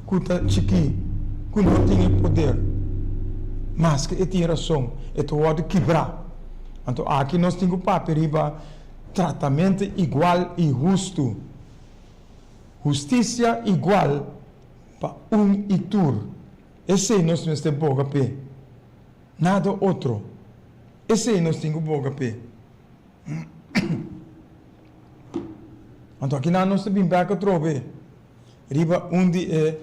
ku ta chikí ku no tin e poder maske e tin rason e ta wòrdu kibrá. Anto aki nos tin ku papia riba tratamentu igual i hustu. Hustisia igual pa un i tur. Esei nos mester boga p'e. Nada otro. Esei nos tin ku boga p'e. Anto akinan nos ta bin bek atrobe riba un di e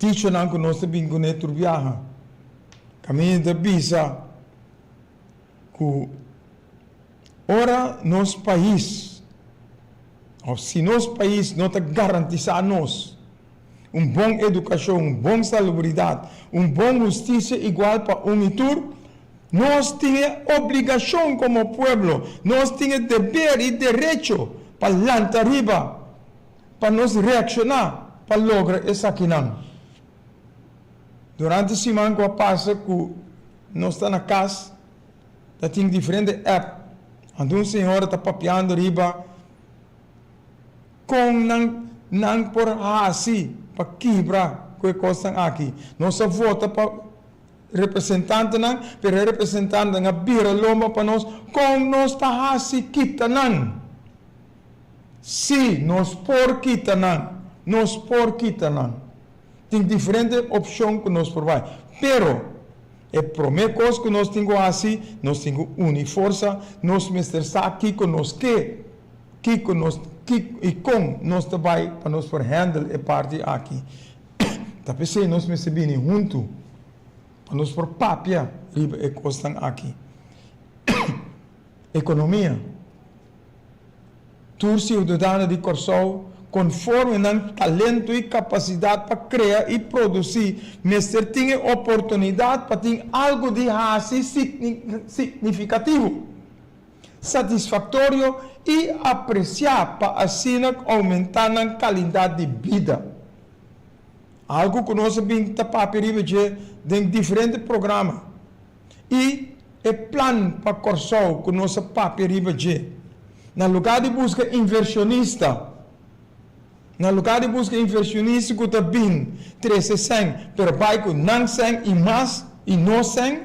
dichonan ku nos ta bin kuné tur biaha. Kaminda ta bisa ku ora nos pais òf si nos pais no ta garantisá nos un bon edukashon, un bon salubridat, un bon hustisia igual pa un i tur, nos tin e obligashon komo pueblo, nos tin e deber i derecho pa lanta riba, pa nos reakshoná pa logra esakinan. Durante siman ku a pasa ku nos ta na kas, ta tin diferente app. Anto un señora ta papiando riba kon nan nan por hasi pa kibra ku e kosnan aki. Nos a vota pa representantenan, pero e representantenan a bira lomba pa nos. Kon nos ta hasi kita nan? Sí, nos por kita nan. Nos por kita nan. Tin diferente opshon ku nos por bai. Pero, e promé kos ku nos tin ku hasi, nos tin ku uni forsa, nos mester sa kiko nos ke, kiko nos i kon nos ta bai pa nos por handle e parti aki. Ta p'esei nos mester bini huntu pa nos por papia riba e kosnan aki. Ekonomia. Tur siudadano di Kòrsou, konforme nan talento i kapasidat pa krea i produsí, mester tin e oportunidat pa tin algu di hasi signifikativo, satisfaktorio i apresiá pa asina oumentá nan kalidat di bida. Algu ku nos a bin ta papia riba dje den diferente programa. I e plan pa Kòrsou ku nos a papia riba dje. Na lugá di buska invershonista, na lugá di buska invershonista ku ta bin trese sèn, pero bai ku nan sèn i mas i nos sèn,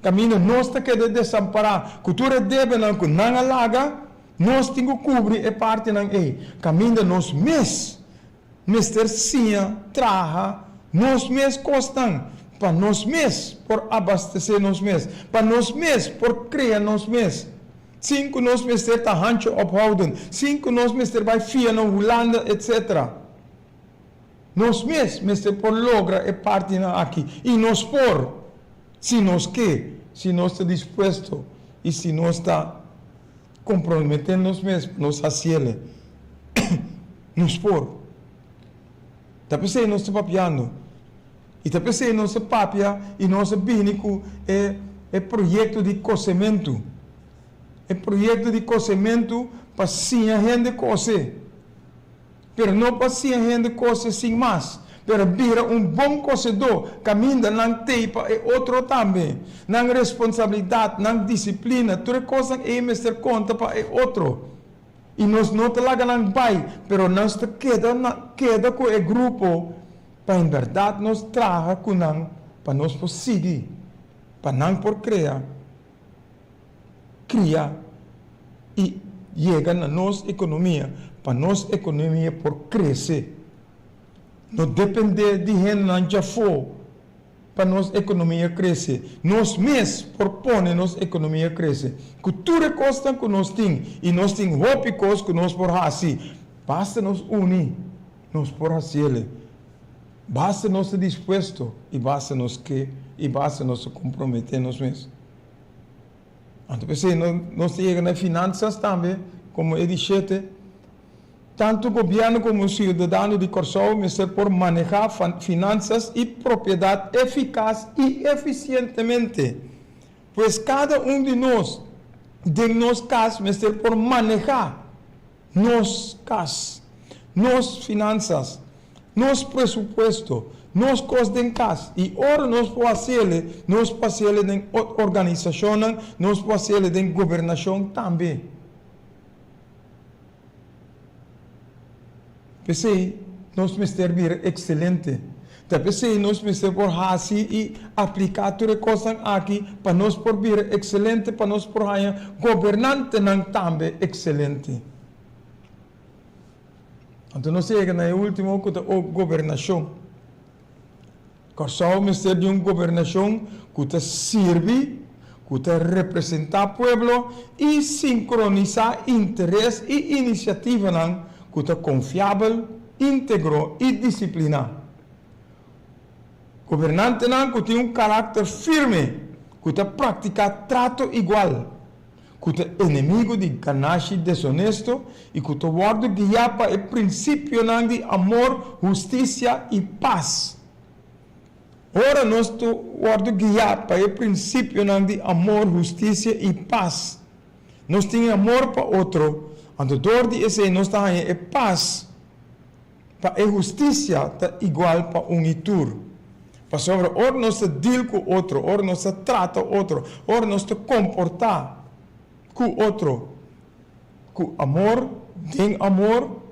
kaminda nos ta keda desampará ku tur e debenan ku nan a laga, nos tin ku kubri e partinan ei, kaminda nos mes Mester siña traha nos mes kosnan pa nos mes por abastesé nos mes, pa nos mes por krea nos mes, sin ku nos mester ta handje ophouden, sin ku nos mester bai fia na Hulanda etc. Nos mes mester por logra e partinan aki i nos por, si nos ke, si nos ta dispuesto i si nos ta komprometé nos mes pa nos hasiele. Nos por. Ta p'esei nos ta papiando. I ta p'esei nos ta papia i nos a bini ku e e proyekto di kosementu. E proyekto di kosementu pa siña hende kose. Pero no pa siña hende kose sin mas, pero bira un bon kosedó kaminda nan tei pa e otro tambe. Nan responsabilidat, nan disiplina, tur e kosnan ei mester konta pa e otro. I nos no ta laga nan bai, pero nos ta keda na keda ku e grupo pa en bèrdat nos traha ku nan pa nos por sigui, pa nan por krea, kria i yega na nos ekonomia, pa nos ekonomia por krese. No dependé di hendenan djafó. Pa nos ekonomia krese. Nos mes por pone nos ekonomia krese. Ku tur e kosnan ku nos tin, i nos tin hopi kos ku nos por hasi, basta nos uni, nos por hasiele. Basta nos ta dispuesto i basta nos ke i basta nos ta komprometé nos mes. Anto p'esei nos ta yega na e finansas tambe komo e di shete. Tantu gobièrnu komo siudadano di Kòrsou mester por manehá finansas i propiedat efikas i efisientemente. Pues kada un di nos den nos kas mester por manehá nos kas, nos finansas, nos presupuesto, nos kos den kas. I ora nos por hasiele, nos por hasiele den organisashonnan, nos por hasiele den gobernashon tambe. P'esei nos mester bira ekselente. Ta p'esei nos mester por hasi i apliká tur e kosnan aki pa nos por bira ekselente, pa nos por haña gobernantenan tambe ekselente. Anto nos yega na e último ku ta gobernashon. Kòrsou mester di un gobernashon ku ta sirbi, ku ta representá pueblo i sinkronisá interes i inisiativanan ku ta konfiabel, íntegro i disipliná. Gobernantenan ku tin un karakter firme, ku ta praktiká trato igual, ku ta enemigu di ganashi desonesto i ku ta wòrdu guiá pa e prinsipionan di amor, hustisia i pas. Ora nos ta wòrdu guiá pa e prinsipionan di amor, hustisia i pas, nos tin e amor pa otro, anto dor di esei nos ta haña e pas. Pa e hustisia ta igual pa un i tur. Pasobra ora nos ta deal ku otro, ora nos ta trata otro, ora nos ta komportá ku otro ku amor, den amor,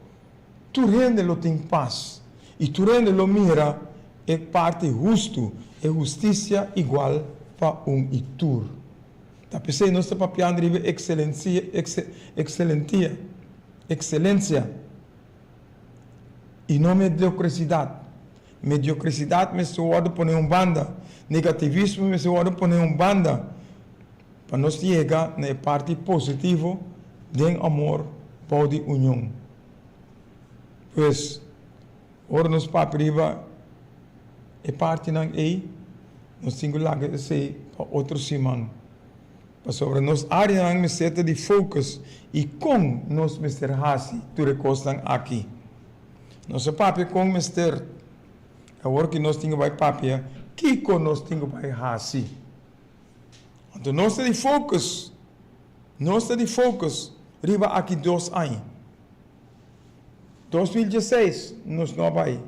tur hende lo tin pas i tur hende lo mira e parti hustu, e hustisia igual pa un i tur. Ta p'esei nos ta papiando riba ekselensia, ekselentia, ekselensia. I no mediocresidad. Mediocresidad mester wordo pone un banda, negativismo mester wordo pone un banda pa nos yega na e parti positivo den amor bou di union. Pues, ora nos papia riba e partinan ei, nos tin ku laga esei pa otro siman. Pasobra nos áreanan mester ta di focus i kon nos mester hasi tur e kosnan aki. Nos a papia kon mester, awor ki nos tin ku bai papia kiko nos tin ku bai hasi. Anto nos ta di focus, nos ta di focus riba aki dos aña. 2016 nos no a bai,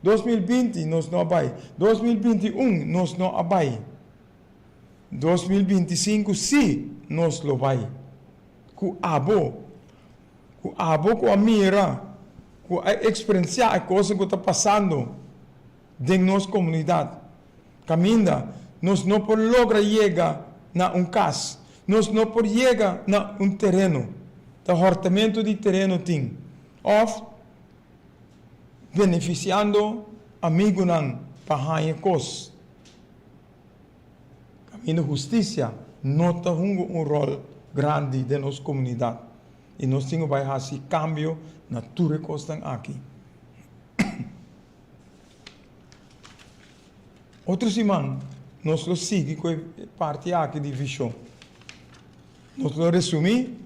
2020 nos no a bai, 2021 nos no a bai. 2025 sí nos lo bai ku abo, ku abo ku a mira, ku a eksperensiá e kosnan ku ta pasando den nos komunidat, kaminda nos no por logra yega na un kas, nos no por yega na un tereno, ta hòrtamentu di tereno tin, òf benefisiando amigunan pa haña kos. Kaminda hustisia no ta hunga un ròl grandi den nos komunidat i nos tin ku bai hasi kambio na tur e kosnan aki. Otro siman nos lo sigui ku e parti aki di vishon. Nos lo resumí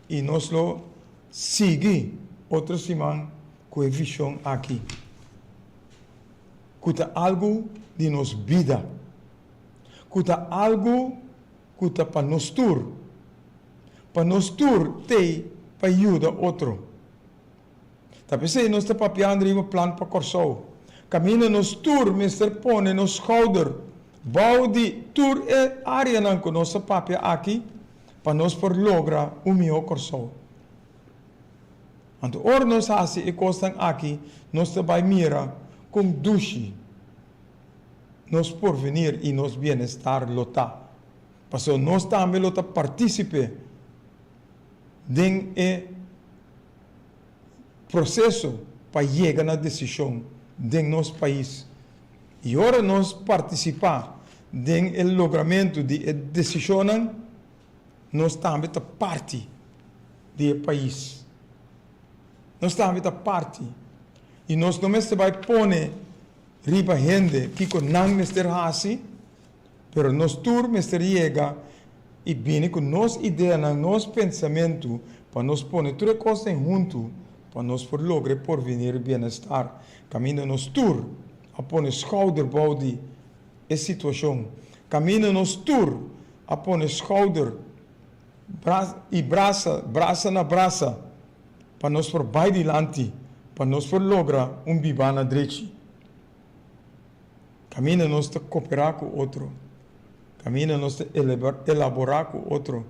i nos lo sigui otro siman ku e vishon aki. Ku ta algu di nos bida. Ku ta algu ku ta pa nos tur. Pa nos tur t'ei pa yuda otro. Ta p'esei nos ta papiando riba plan pa Kòrsou. Kaminda nos tur mester pone nos skouder bou di tur e áreanan ku nos a papia aki pa nos por logra un mihó Kòrsou. Anto ora nos hasi e kosnan aki, nos ta bai mira kon dushi nos porvenir i nos bienestar lo ta. Pasobra nos tambe lo ta partísipe den e proseso pa yega na desishon den nos pais. I ora nos partisipá den e logramentu di e desishonnan, nos tambe ta parti di e pais. Nos tambe ta parti. I nos no mester bai pone riba hende kiko nan mester hasi, pero nos tur mester yega i bini ku nos ideanan, nos pensamentu, pa nos pone tur e kosnan huntu. pa nos por logra e porvenir i bienestar kaminda nos tur a pone skouder bou di e situashon, kaminda nos tur a pone skouder i brasa, brasa na brasa pa nos por bai dilanti, pa nos por logra un bibá na drechi. Kaminda nos ta koperá ku otro, kaminda nos ta elaborá ku otro,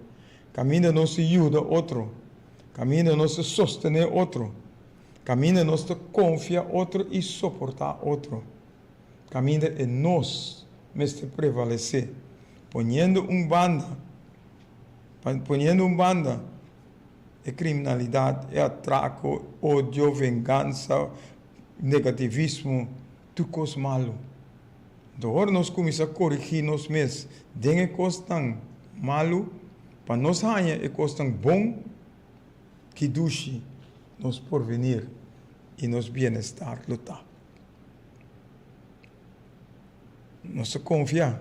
kaminda nos ta yuda otro, kaminda nos ta sostené otro, kaminda nos ta konfia otro i soportá otro, kaminda e nos mester prevalesé, poniendo un banda, poniendo un banda e kriminalidat, e atrako, odio, vengansa, negativismo, tur kos malu. Anto ora nos kuminsá korigí nos mes den e kosnan malu pa nos haña e kosnan bon, ki dushi nos porvenir i nos bienestar lo ta. Nos ta konfia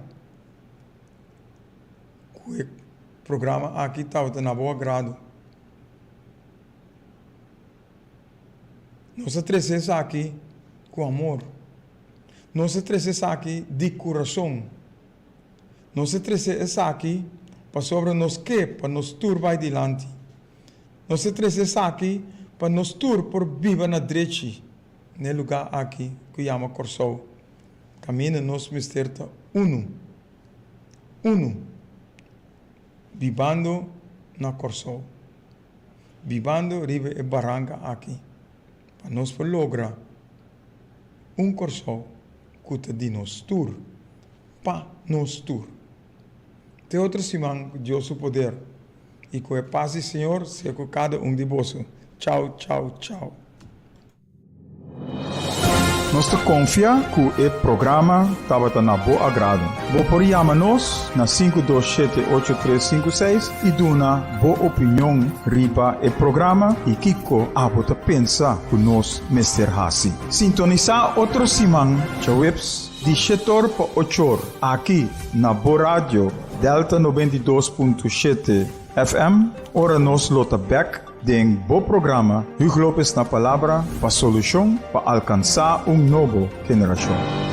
ku e programa aki tabata na bo agrado. Nos a trese esaki ku amor. Nos a trese esaki di kurason. Nos a trese esaki pasobra nos ke pa nos tur bai dilanti. Nos a trese esaki pa nos tur por biba na drechi n'e lugá aki ku yama Kòrsou, kaminda nos mester ta unu, unu, bibando na Kòrsou. Bibando riba e baranka aki pa nos por logra un Kòrsou ku ta di nos tur, pa nos tur. Te otro siman ku Dios su poder i ku e pas di Señor sea ku kada un di boso. Chau, chau, chau. Nos ta konfia ku e programa tabata na bo agrado. Bo por yama nos na 527 8356 i duna bo opinion riba e programa i kiko abo ta pensa ku nos mester hasi. Sintonisá otro siman djaweps di shetor pa ochor aki na bo radio Delta 92.7 FM ora nos lo ta bèk Den bo programa Hugo Lopez na Palabra pa solushon pa alkansá un nobo generashon.